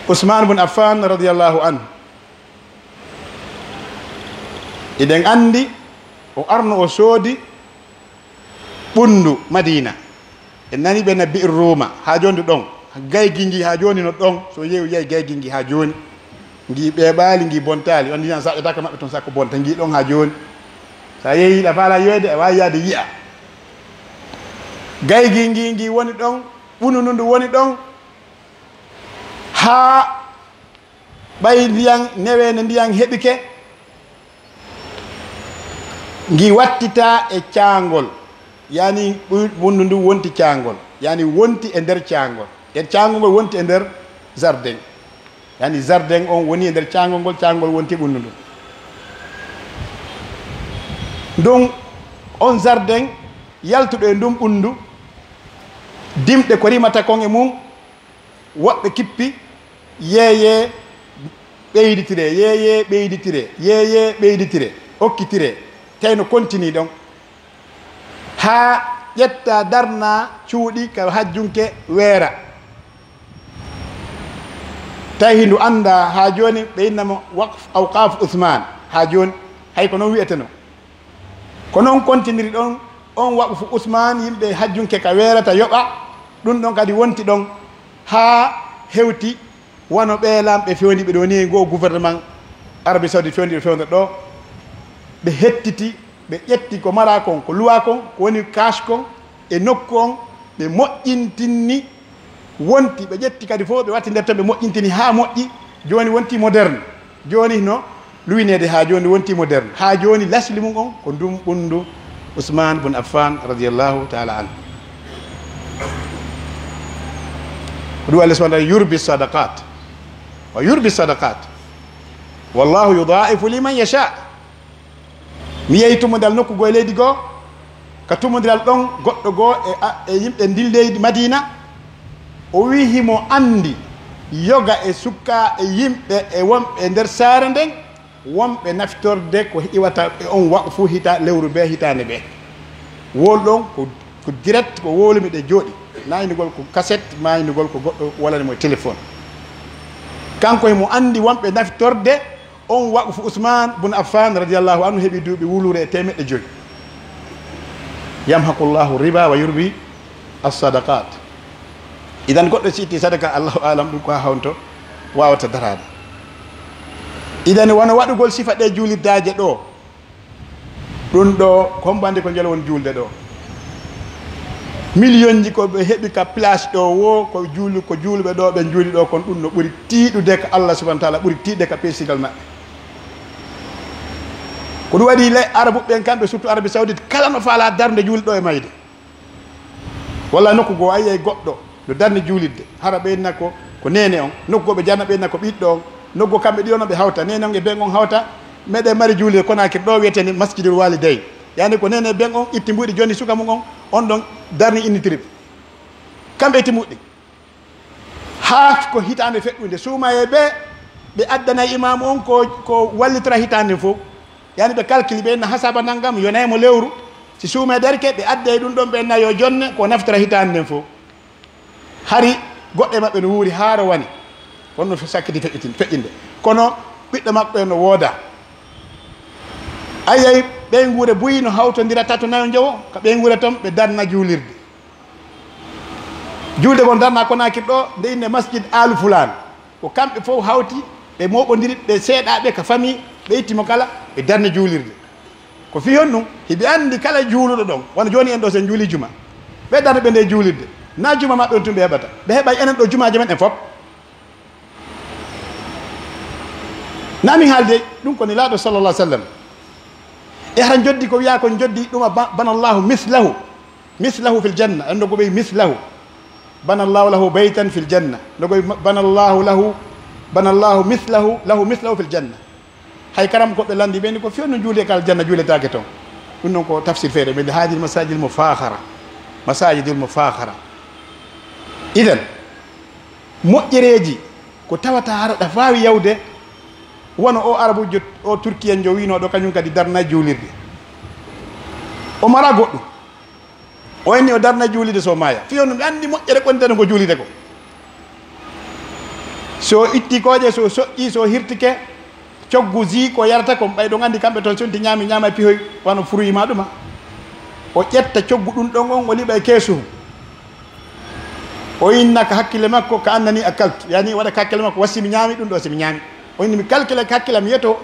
Usmaan bun Affaan radiyallaahu anhu, hiɗen anndi o arno o soodi ɓunndu Madiina. En nanii ɓe na Bi'ir Ruuma, haa jooni ɗon. Gaygi ngi haa jooni no ɗon, so yeewu yehi gaygi ngi haa jooni. Ngi ɓeeɓaali, ngi bontaali. On ndiyan saɗɗataaka maɓɓe ton sakko bonta, ngi ɗon haa jooni. So a yehii, a faalaa yi'oyde, a waawi yaade yi'a. Gaygi ngi, ngi woni ɗon, ɓunndu ndu woni ɗon, haa ɓay ndiyan, neweende ndiyan heɓike, ngi wattitaa e caangol, yani ɓuy-, ɓunndu ndu wonti caangol, yani wonti e nder caangol, e caangol ngol wonti e nder jardin, yani jardin on woni e nder caangol ngol, caangol wonti ɓunndu ndu. Ndun, on jardin yaltuɗo e ndun ɓunndu, dimɗe ko rimata kon e mun, woɓɓe kippi, yeeyee, ɓeyditiree, yeeyee, ɓeyditiree, yeeyee, ɓeyditiree, okkitiree, tawi no kontinii ɗon. Haa ƴettaa, darnaa cuuɗi ka hajjunke weera. Tawi hindu anndaa haa jooni, ɓe inna mo waqf, awqaf Usmaan, haa jooni, hay ko non wi'etenoo. Ko non kontiniri ɗon, on waqfu Usmaan, yimɓe hajjunke ka weerata yoɓa, ɗun ɗon kadi wonti ɗon haa hewti wano ɓee lamɓe fewndiiɓe ɗoo nii, ngoo gouvernement Arabie Saoudite fewndiiɓe fewndata ɗoo, ɓe hettiti, ɓe ƴetti ko maraa kon, ko luwaa kon, ko woni cash kon, e nokku on, ɓe moƴƴintinni, wonti ɓe ƴetti kadi fof, ɓe watti nder ton, ɓe moƴƴintini haa moƴƴi, jooni wonti moderne. Jooni no luwineede haa jooni wonti moderne. Haa jooni lasli mun on ko ndun ɓunndu Usmaan bun Affaan radiyallahu ta'ala anhu. Ko ɗun Allah subhanahu wa ta'ala yurbi sadaqat. Wa yurbi sadaqat. Wallahu yudha'ifu liman yasha. Mi yehi tummbodiral nokku goo e leydi goo, ka tummbodiral ɗon goɗɗo goo e a-, e yimɓe ndin leydi Madiina, o wi'i himo anndi yoga e sukkaa e yimɓe e wonɓe e nder saare nden, wonɓe naftorde ko iwata e on waqfu hita-, lewru bee, hitaande bee. Woo ɗon ko, ko direct, ko wowlu mi ɗe jooɗi. Naa innugol ko cassette, maa innugol ko goɗɗo walani mo e téléphone. Kanko himo anndi wonɓe naftorde on waqfu Usmaan bun Affaan radiyallahu anhu heɓi duuɓi wuluure e teemeɗɗe jowi. Yamhaqullahu riba wa yurbi as-sadaqat. Idan goɗɗo si itti sadaka, Allahu aalam ɗun ko haa honto waawata daraade. Idan wano waɗugol sifa ɗee juulirdaaje ɗoo, ɗun ɗoo, hombande ko njol won juulde ɗoo. Miliyonji ko ɓe heɓi ka place ɗoo woo, ko juulu-, ko juuluɓe ɗoo ɓen juuli ɗoo kon, ɗun no ɓuri tiiɗude ka Allah subhanahu wa ta'ala, ɓuri tiiɗude ka peesigal maɓɓe. Ko ɗun waɗi le Arabuɓe ɓen kamɓe, surtout Arabie Saoudite, kala no faalaa darnde juulde ɗoo e mayde. Walla nokku goo a yi'ay goɗɗo no darni juulirde, hara ɓe inna ko, ko neene on, nokku goo ɓe jarna ɓe inna ko ɓiɗɗo on, Noggo kamɓe ɗiɗo no ɓe hawta, neene on e ben on hawta, meɗen mari juulirde Konaakiri ɗoo wi'eteende Masjidul Waalidayn. Yani ko neene e ben on itti mbuuɗi jonni suka mum on, on ɗon darni innitiri ɓe. Kamɓe itti mbuuɗi. Haa ko hitaande feƴƴunde, suumayee ɓe, ɓe addanay imaamu on ko, ko wallitira hitaande nden fow. Yani ɓe kalkili ɓe na hasaba nanngam, yonay mo lewru. Si suumayee darike, ɓe adday ɗum ɗon, ɓe na yo jonne ko naftira hitaande nden fow. Hari goɗɗo e maɓɓe no wuuri haa rowani, kono no sakkiti feƴƴitin-, feƴƴinde. Kono ɓiɗɗo maɓɓe no woodaa. Ayay, ɓeynguure buy no hawtondira tato nayo njowo, ka ɓeynguure ton ɓe darna juulirde. Juulde gon darna Konaakiri ɗoo, nde inne Masjid Aalu Fulaan. Ko kamɓe fow hawti, ɓe mooɓondiri, ɓe seeɗaaɓe ka famii, ɓe itti mo kala, ɓe darni juulirde. Ko fii honɗun? Hiɓe anndi kala juuluɗo ɗon, wano jooni en ɗoo, si en juulii juma, ɓe darna ɓe ndee juulirde. Naa juma maɓɓe on tun ɓe heɓata, ɓe heɓay enen ɗoo jumaaje men en fow. Naa min haalde ɗun ko Nelaaɗo sallallahu alaihi wasallam. E hara njoddi ko wi'aa ko njoddi ɗuma ba-, banallahu mislahu. Mislahu fil janna. Anndo ko ɓe mislahu. Banallahu lahu baytan fil janna. No ko banallahu lahu, banallahu mislahu, lahu mislahu fil janna. Hay karam ko ɓe lanndi ɓe ni ko fii honno juulde ka aljanna juuletaake ton. Ɗun non ko tafsir feere, ɓe hadil masajidil mufakhara. Masajidil mufakhara. Idan, moƴƴereeji ko tawata hara ɗa faawi yawde, wano o Arabujo, o Turkiyanjo wi'unoo ɗoo, kañun kadi darnay juulirde. O mara goɗɗun. O inni o darnay juulirde so maaya. Fii honno ɓe anndi moƴƴere ko woni darnugol juulirde ko. So itti kooƴe, so soƴƴii, so hirtike, coggu zi ko yarata kon, ɓay ɗon anndi kamɓe ton, si wonti ñaami, ñaama e pihoy, wano fruit maa ɗuma. O ƴetta coggu ɗun ɗon on, o liɓa e keesu. O inna ka hakkille makko, ka annani akaltu. Yani, waɗa ka hakkille makko, wa si mi ñaami ɗun ɗoo, si mi ñaami. O inni, mi calcule ka hakkille am, mi yeto,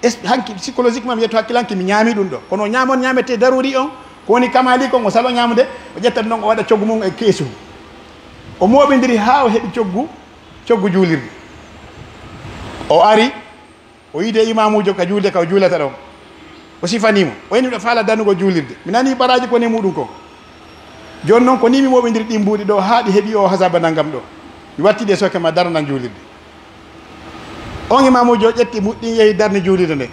es-, hanki, psychologiquement, mi yeto hakkille hanki, mi ñaami ɗun ɗoo. Kono o ñaamon ñaametee daruri on, ko woni kamali kon, o salo ñaamude, o ƴetta ɗun ɗon, o waɗa coggu mum e keesu. O mooɓindiri haa o heɓi coggu, coggu juulirde. O ari, o yiide imaamujo ka juulde ka o juulata ɗon. O sifanii mo. O inni, "Miɗo faala darnugol juulirde. Mi nanii baraaji ko woni e muɗum kon. Jooni non, ko nii mi mooɓindiri ɗin mbuuɗi ɗoo haa ɗi heɓi oo hasaba nanngam ɗoo. Mi watti ɗi e sooke maa, darnan juulirde." On imaamujo ƴetti mbuuɗi ɗin, yehi darni juulirde nden.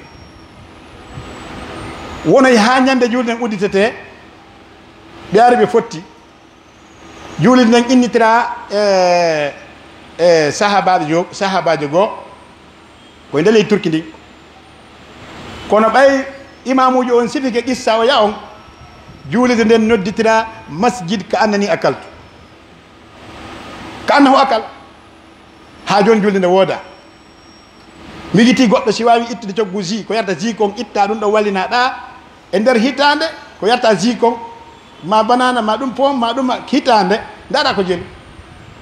Wonoyi haa ñannde juulirde nden udditetee, ɓe ari ɓe fotti. Juulirde nden innitiraa e, e sahaabaajo, sahaabaajo goo, ko e nder leydi Turki ndin. Kono ɓay imaamuujo on sifike qissa o ya on, juulirde nden nodditiraa masjid ka annani akaltu. Ka annahu akal. Haa jooni juulirde nden woodaa. Miijitii goɗɗo si waawi ittude coggu jus, ko yarata jus kon, ittaa ɗun ɗon wallinaa ɗaa e nder hitaande, ko yarata jus kon, maa banana, maa ɗun pomme, maa ɗun hitaande, ndaara ko jelu.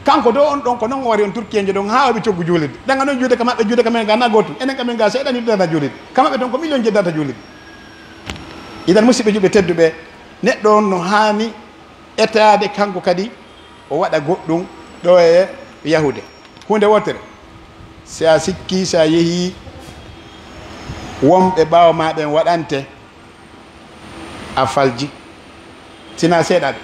Kanko dow on ɗon, ko non o wari on Turkiyenjo ɗon, haa o heɓi coggu juulirde. Ɗan non juulde ka maɓɓe, juulde ka men ga na gootun. Enen ka men ga seeɗa ni ɗun na juulirde. Ka maɓɓe ton ko miliyon jeddi darnata juulirde. Idan, musidɓe julɓe tedduɓe, neɗɗo on no haani etaade kanko kadi o waɗa goɗɗun ɗoo e yahude. Huunde wootere, si a sikkii, si a yehii wonɓe ɓaawo maa ɓen waɗante, a falji. Sinaa seeɗaaɓe.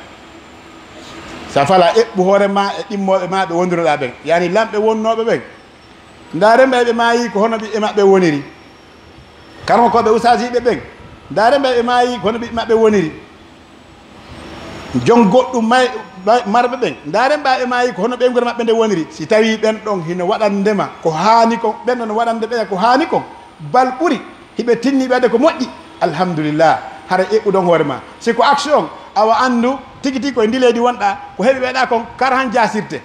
Si a falaa, eɓɓu hoore maa e ɗimmooɓe maa ɓe wondunoɗaa ɓen. Yani lamɓe wonnooɓe ɓen. Ndaaren ɓay ɓe maayii ko hono ɓiɓɓe maɓɓe woniri. Karamokooɓe ustaasiiɓe ɓen, ndaaren ɓay ɓe maayii ko hono ɓiɓɓe maɓɓe woniri. Jon goɗɗum may-, may-, marɓe ɓen, ndaaren ɓay ɓe maayii ko hono ɓeynguure maɓɓe nde woniri. Si tawii ɓen ɗon hino waɗande ma ko haani kon, ɓen ɗon no waɗande ɓeya ko haani kon, bal ɓuri, hiɓe tinni ɓe waɗde ko moƴƴi, alhamdulillah, hara eɓɓuɗon hoore maa. Si ko aksi on, awa anndu tigi tigi ko e ndii leydi wonɗaa, ko heɓi ɓeyɗaa kon, kar han jaasirte.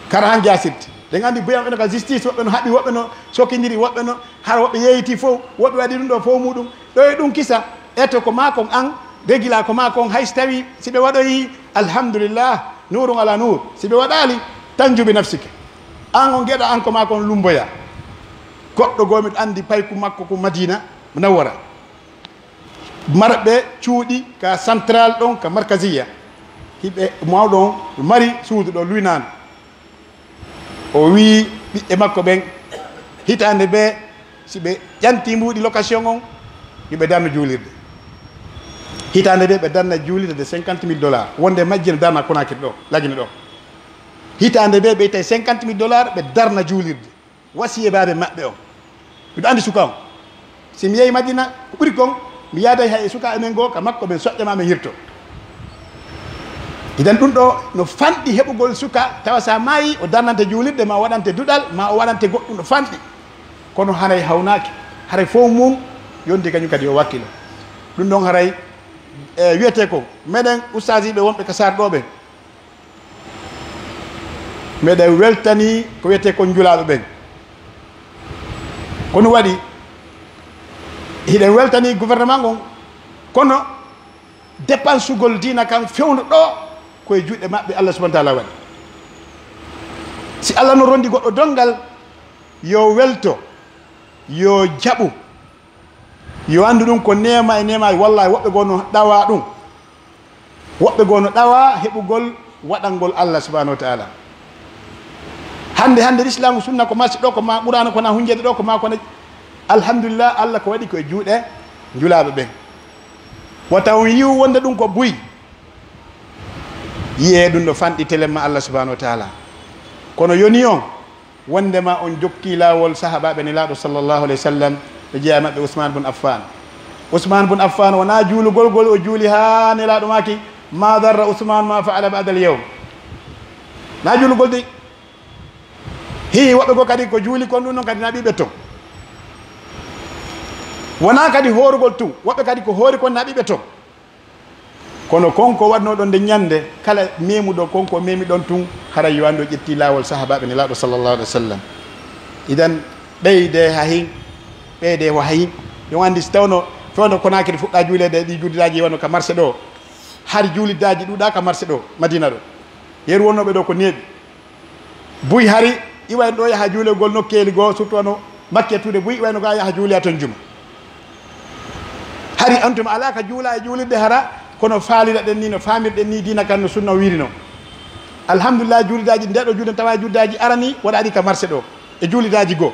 Kara han jaasirte. Ɗen anndi buy maɓɓe no ka justice, woɓɓe no haɓi, woɓɓe no sokindiri, woɓɓe no, hara woɓɓe yeeyitii fow, woɓɓe waɗi ɗun ɗoo fow muɗum. Ɗoo e ɗun kisa, eto ko maa kon an, regila ko maa kon, hay si tawii si ɓe waɗoyii, alhamdulillah, nuurun ala nuur. Si ɓe waɗaali, tanju bi nafsika. An on geɗa an ko maa kon lumboyaa. Goɗɗo goo miɗo anndi payku makko ko Madiina Munawwara. Marɓe cuuɗi ka Central ɗon, ka Markaziya, hiɓe, mawɗo on mari suudu ɗo luwinaandu. O wi'i ɓiɓɓe makko ɓen, hitaande bee, si ɓe ƴantii mbuuɗi location on, yo ɓe darnu juulirde. Hitaande bee, ɓe darna juulirde de cinquante mille dollars. Wonde majje no darna Konaakiri ɗo, Lagine ɗo. Hitaande bee, ɓe ittay cinquante mille dollars, ɓe darna juulirde. Wasiyee baaben maɓɓe on. Miɗo anndi suka on. Si mi yehi Madina, ko ɓuri kon, mi yaaday hay e sukaaɓe men goo, ka makko ɓen soƴƴa maa men hirto. Idan ɗun ɗoo no fanɗi heɓugol suka, tawa si a maayii, o darnante juulirde, maa o waɗante duɗal, maa o waɗante goɗɗun, no fanɗi. Kono haray hawnaaki, haray fow mun yonti kañun kadi o wakkilo. Ɗun ɗon haray, e, wi'etee ko, meɗen ustaasiiɓe wonɓe ka Saar ɗoo ɓen, meɗen weltanii ko wi'etee kon njulaaɓe ɓen. Ko ɗun waɗi, hiɗen weltanii gouvernement on, kono dépensugol diina kan fewndo ɗoo, ko e juuɗe maɓɓe Allah subhanahu wa taala waɗi. Si Allah no rondi goɗɗo donngal, yo welto, yo jaɓu, yo anndu ɗun ko neema e neema. Wallahi, woɓɓe goo no ɗawaa ɗun. Woɓɓe goo no ɗawaa heɓugol waɗangol Allah subhanahu wa taala. Hannde, hannde, Lislaamu sunna ko marsi ɗoo, ko maa Qur'aana, ko na hunjeede ɗoo, ko maa ko na, alhamdulillah, Allah ko waɗi ko e juuɗe njulaaɓe ɓen. Wata on yi'u wonde ɗun ko buy. Yi'ee ɗun no fanɗi telemma Allah subhanahu wa taala. Kono yoni on, wondema on jokkii laawol sahaabaaɓe Nelaaɗo sallallahu alayhi wa sallam, ɓe jeyaa e maɓɓe Usmaan bun Affaan. Usmaan bun Affaan wonaa juulugol ngol o juuli haa Nelaaɗo maaki, "Ma darra Usmaan ma fa'ala ba'dal yawm." Naa juulugol de. Hii, woɓɓe goo kadi ko juuli kon ɗun non kadi na ɓiɓɓe ton. Wonaa kadi hoorugol tun, woɓɓe kadi ko hoori kon na ɓiɓɓe ton. Kono kon ko waɗnoo ɗon nden ñannde, kala meemuɗo kon ko meemi ɗon tun, haray yo anndu o ƴettii laawol sahaabaaɓe Nelaaɗo sallallahu alayhi wa sallam. Idan, ɓeydee ha hin, ɓeydee ho ha hin. Yo on anndi, si tawno fewndo Konaakiri fuɗɗaa juuleede e ɗii juuliraaji wano ka marché ɗoo, hari juuliraaji ɗuuɗaa ka marché ɗoo, Madiina ɗoo. Yeru wonnooɓe ɗoo ko neeɓi. Buy hari, iwa en ɗoo yaha juulegol nokkeeli goo, surtout wano Makka e Tuude, buy iwa en ɗoo yaha juuloya ton juma. Hari on tuma alaa ka juula e juulirde hara, kono faalira ɗen nii, no faamirɗen nii diina kan, no sunna wiiri non. Alhamdulillah, juuliraaji, ndee ɗoo juulde tawa juuliraaji arani waɗaaɗi ka marché ɗoo, e juuliraaji goo.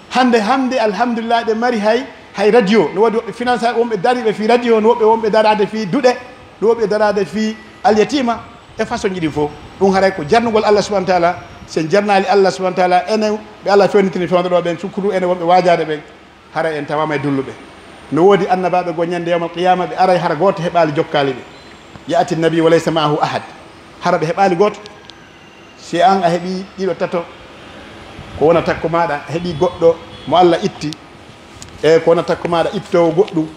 Hannde, hannde, alhamdulillah, ɗe mari hay, hay radio. No woodi woɓɓe finance, wonɓe dariiɓe fii radio, no woɓɓe wonɓe daraade fii duɗe, no woɓɓe daraade fii alyatiima, e façon ji ɗin fof. Ɗum haray ko jarnugol Allah subhanahu wa taala. Si en jarnaali Allah subhanahu wa taala, enen ɓe Allah fewnitini fewndo ɗoo ɓen, surtout enen wonɓe waajaade ɓen, haray en tawaama e dulluɓe. No woodi annabaaɓe goo ñande yawmal qiyaama, ɓe aray hara gooto heɓaali jokkaali ɓe. Ya'ti nabi wa laysa ma'ahu ahad. Hara ɓe heɓaali gooto. Si an a heɓii ɗiɗo, tato, ko wona takko maaɗa, a heɓii goɗɗo mo Allah itti, e ko wona takko maaɗa ittoowo goɗɗum,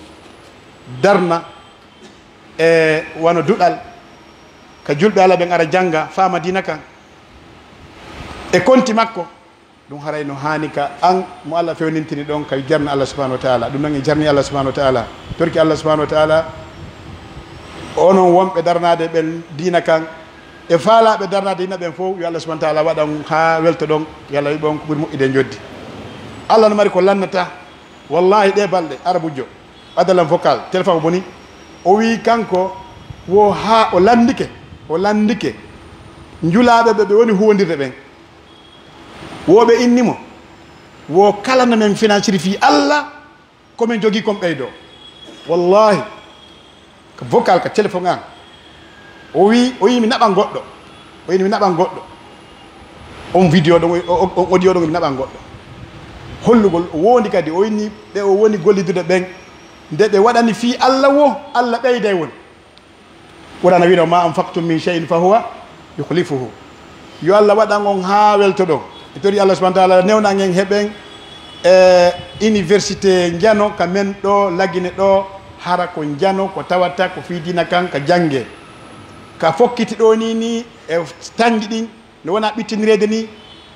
darna e wano duɗal, ka julɓe Allah ɓen ara jannga, faama diina kan, e konti makko, ɗum haray no haani ka an mo Allah fewnintini ɗon ka jarna Allah subhanahu wa taala. Ɗum non en jarni Allah subhanahu wa taala, torki Allah subhanahu wa taala, onon wonɓe darnaade ɓen diina kan, e faalaaɓe darnaade diina ɓen fof, yo Allah subhanahu wa taala waɗan haa weltoɗon, yo Allah yoɓon ko ɓuri moƴƴude e njoddi. Allah no mari ko lannata, wallahi, ɗee balɗe, arabujjo, adalan vocal, téléphone o boni, o wii kanko wo haa o lanndike, o lanndike njulaaɓe ɓe ɓe woni huwondirde ɓen. Wo ɓe inni mo, wo kala no men finansiri fii Allah, ko men jogii kon ɓeydoo. Wallahi, ka vocal, ka téléphone an. O wi, o wi mi naɓan goɗɗo. O inni mi naɓan goɗɗo. On vidéo ɗon, o, o, on audio ɗon mi naɓan goɗɗo. Hollugol o wondi kadi, o inni ɓe o woni gollidude ɓen, nde ɓe waɗani fii Allah wo, Allah ɓeyday won. Qur'aana wiino, "Ma anfaqtum min shay'in fa huwa yukhlifuhu." Yo Allah waɗan on haa weltoɗon. E tori Allah subhanahu wa taala newnan en heɓen e université Njano ka men ɗo Lagine ɗo, hara ko Njano ko tawata ko fii diina kan ka jannge. Ka fokkiti ɗo ni ni e tanji ɗin, no wona ɓittinireede ni,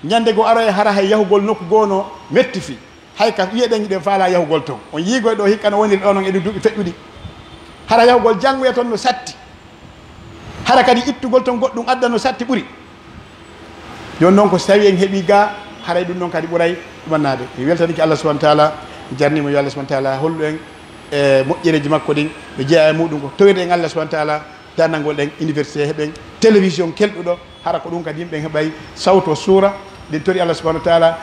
ñande goo aroye hara hay yahugol nokku goo no metti fii. Hay ka wi'eɗen hiɗen faalaa yahugol ton. On yiigoy ɗo hikka no woniri ɗo non e ɗi duuɓi feƴƴuɗi. Hara yahugol janngoya ton no satti. Hara kadi ittugol ton goɗɗum adda no satti ɓuri. Jooni non ko si tawii en heɓii gaa, haray ɗum ɗon kadi ɓuray ɗumannaade. Mi weltanike Allah subhanahu wa taala, mi jarnii mo yo Allah subhanahu wa taala hollu en e moƴƴereeji makko ɗin, mi jeyaa e muɗum ko towirɗen Allah subhanahu wa taala, darnangol ɗen université, heɓen télévision kelɗuɗo, hara ko ɗum kadi yimɓe heɓay sawto suura, ɗin tori Allah subhanahu wa taala.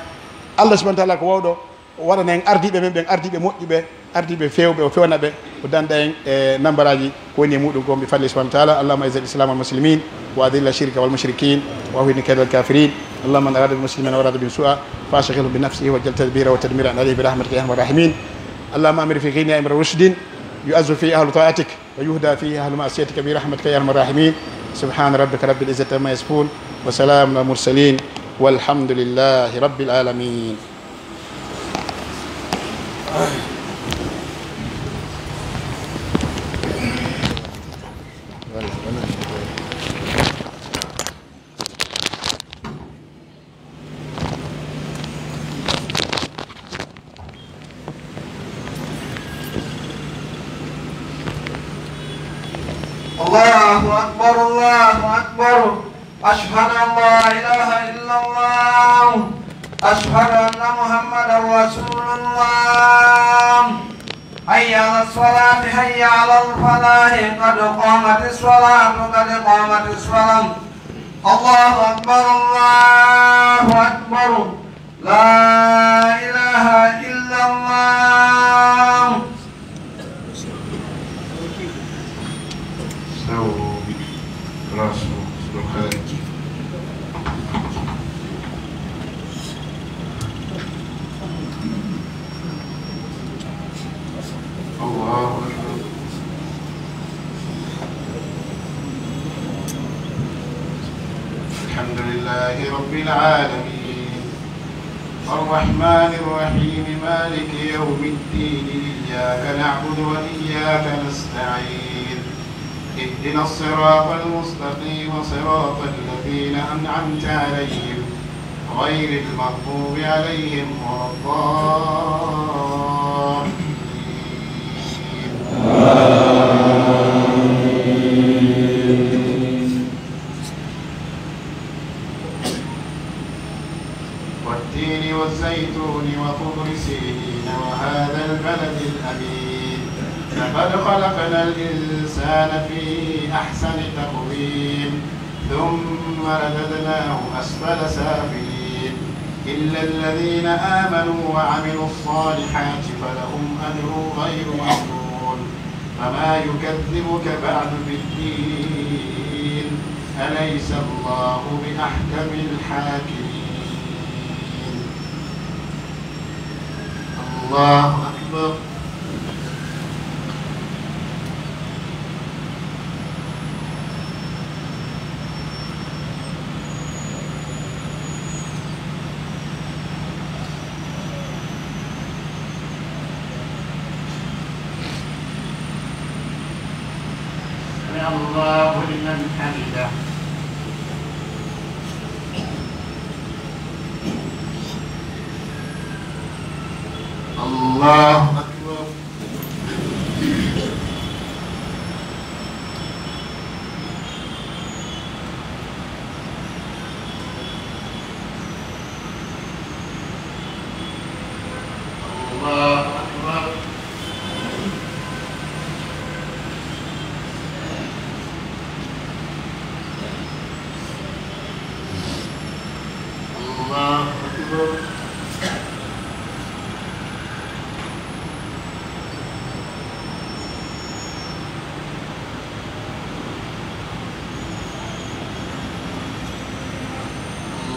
Allah subhanahu wa taala ko wawɗo, o waɗana en ardiiɓe men ɓen, ardiiɓe moƴƴuɓe, ardiiɓe feewɓe, o fewna ɓe. O danda en e nambaraaji ko woni e muɗum ko, bi fadli subhanahu wa ta'ala. اللهم أعز الإسلام والمسلمين، وأذل الشرك والمشركين، وأوهن كيد الكافرين. اللهم من أراد بالمسلمين وأراد بهم سوءا، فأشغله بنفسه واجعل تدبيره وتدميره عليه برحمتك يا أرحم الراحمين. اللهم أمر في غينيا أمر رشد، يعز فيه أهل طاعتك، ويهدى فيه أهل معصيتك برحمتك يا أرحم الراحمين. سبحان ربك رب العزة عما يصفون، وسلام على المرسلين، والحمد لله رب العالمين. الله أكبر، الله أكبر. أشهد أن لا إله إلا الله. أشهد أن محمدا رسول الله. حي على الصلاة، حي على الفلاح، قد قامت الصلاة، قد قامت الصلاة. الله أكبر، الله أكبر. لا إله إلا الله. استووا. راسوا. الله أكبر. الحمد لله رب العالمين. الرحمن الرحيم. مالك يوم الدين. إياك نعبد وإياك نستعين. اهدنا الصراط المستقيم. صراط الذين أنعمت عليهم. غير المغضوب عليهم ولا الضالين. آمين. والتين والزيتون وطور سينين وهذا البلد الأمين. لقد خلقنا الإنسان في أحسن تقويم. ثم رددناه أسفل سافلين. إلا الذين آمنوا وعملوا الصالحات فلهم أجر غير ممنون. فما يكذبك بعد بالدين. أليس الله بأحكم الحاكمين. الله أكبر. سمع الله لمن حمده. الله أكبر. الله أكبر. الله أكبر.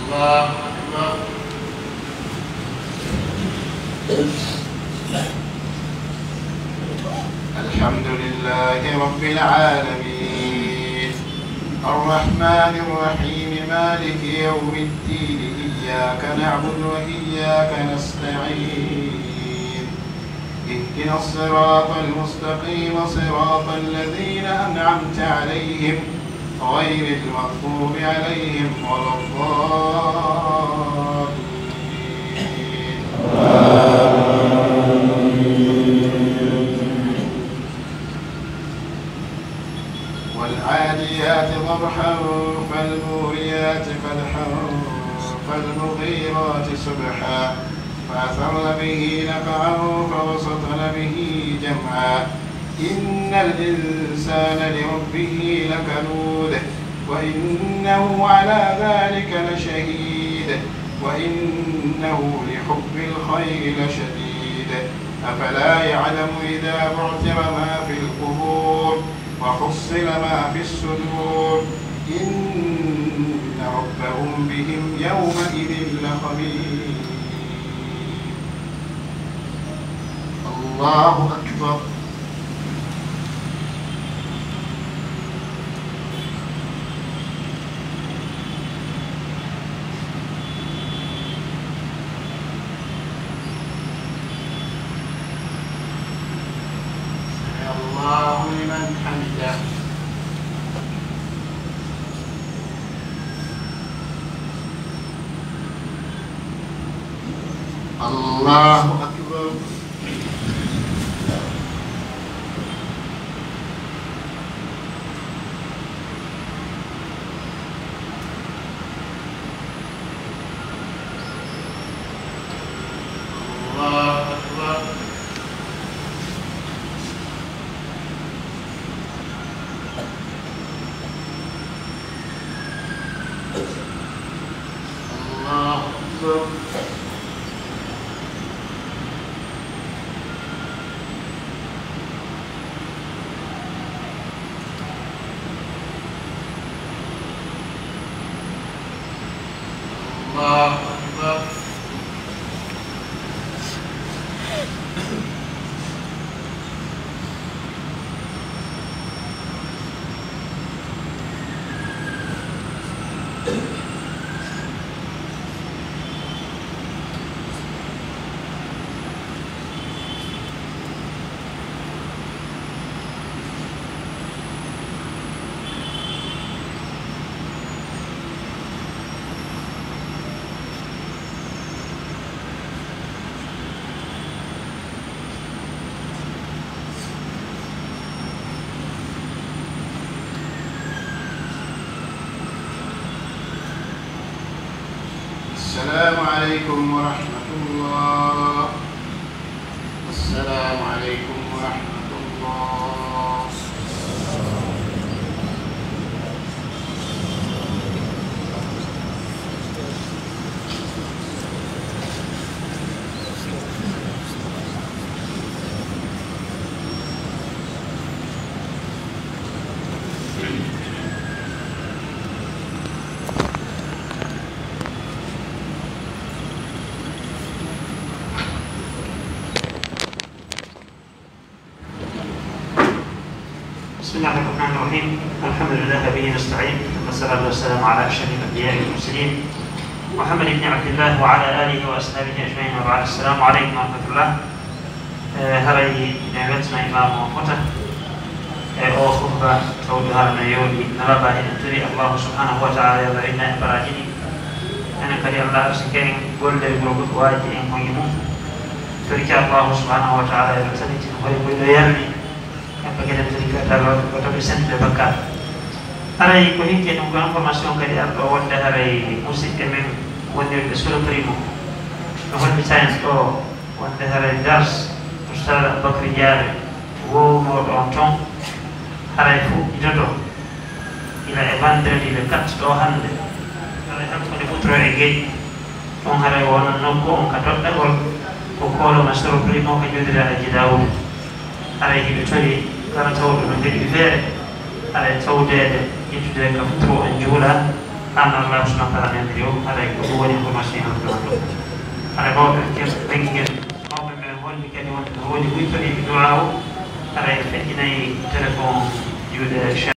الله أكبر. الحمد لله رب العالمين. الرحمن الرحيم. مالك يوم الدين. إياك نعبد وإياك نستعين. اهدنا الصراط المستقيم. صراط الذين أنعمت عليهم. غير المغضوب عليهم ولا الضالين. آمين. والعاديات ضبحا فالموريات قدحا فالمغيرات صبحا فأثرن به نقعا فوسطن به جمعا. إن الإنسان لربه لكنود وإنه على ذلك لشهيد وإنه لحب الخير لشديد. أفلا يعلم إذا بعثر ما في القبور وحصل ما في الصدور إن ربهم بهم يومئذ لخبير. الله أكبر. سمع الله لمن حمده. الله أكبر. الله أكبر. الله أكبر. الله أكبر. السلام عليكم ورحمة الله. السلام عليكم ورحمة الله. بسم الله الرحمن الرحيم. الحمد لله وبه نستعين. ثم الصلاة والسلام على أشرف الأنبياء والمرسلين محمد بن عبد الله وعلى آله وأصحابه أجمعين وبعد. السلام عليكم ورحمة الله. E, haray mi weltana imaamu on fota e oo khutba tawdu hara no yooɗi no laba. Hiɗen tori Allahu subhanahu wa ta'ala yo Allah inna e baraaji ɗi. Enen kadi Allah arsike en golle e gurgo ko waaji en ko e mum. Torike Allahu subhanahu wa ta'ala yo Allah tabitin hoy ko ɗo yarni. Kamɓe kadi en tori kadi Allah o tawi sentude bakkaat. Haray ko hikke ɗum ko information kadi arɗo wonde haray musidɓe men wonirɓe Solo Primo no hollita en ɗo. Wonde haray dars Ustaad Aboubacry Diarra wownooɗo on ton, haray fuɗɗitoto gila e vendredi le quatre ɗoo hannde, haray hakkunde Outro e Geƴ. Ɗon haray wonat nokku on ka doɗɗagol ko kooloma Soro Primo ka jooɗiraa Hajji Daawuda. Haray hiɓe tori kala tawɗo no heɗi feere, haray tawdeede, ƴettude ka futuro on juula, an Allah subhanahu wa ta'ala nandiri o, haray ko ɗum woni information on ɗon. Haray mawɓe ɓen ngel, mawɓe ɓen holli kadi wonde no woni wuytoriiɓe duwaawu, haray ɓe feƴƴinay téléphone juuɗe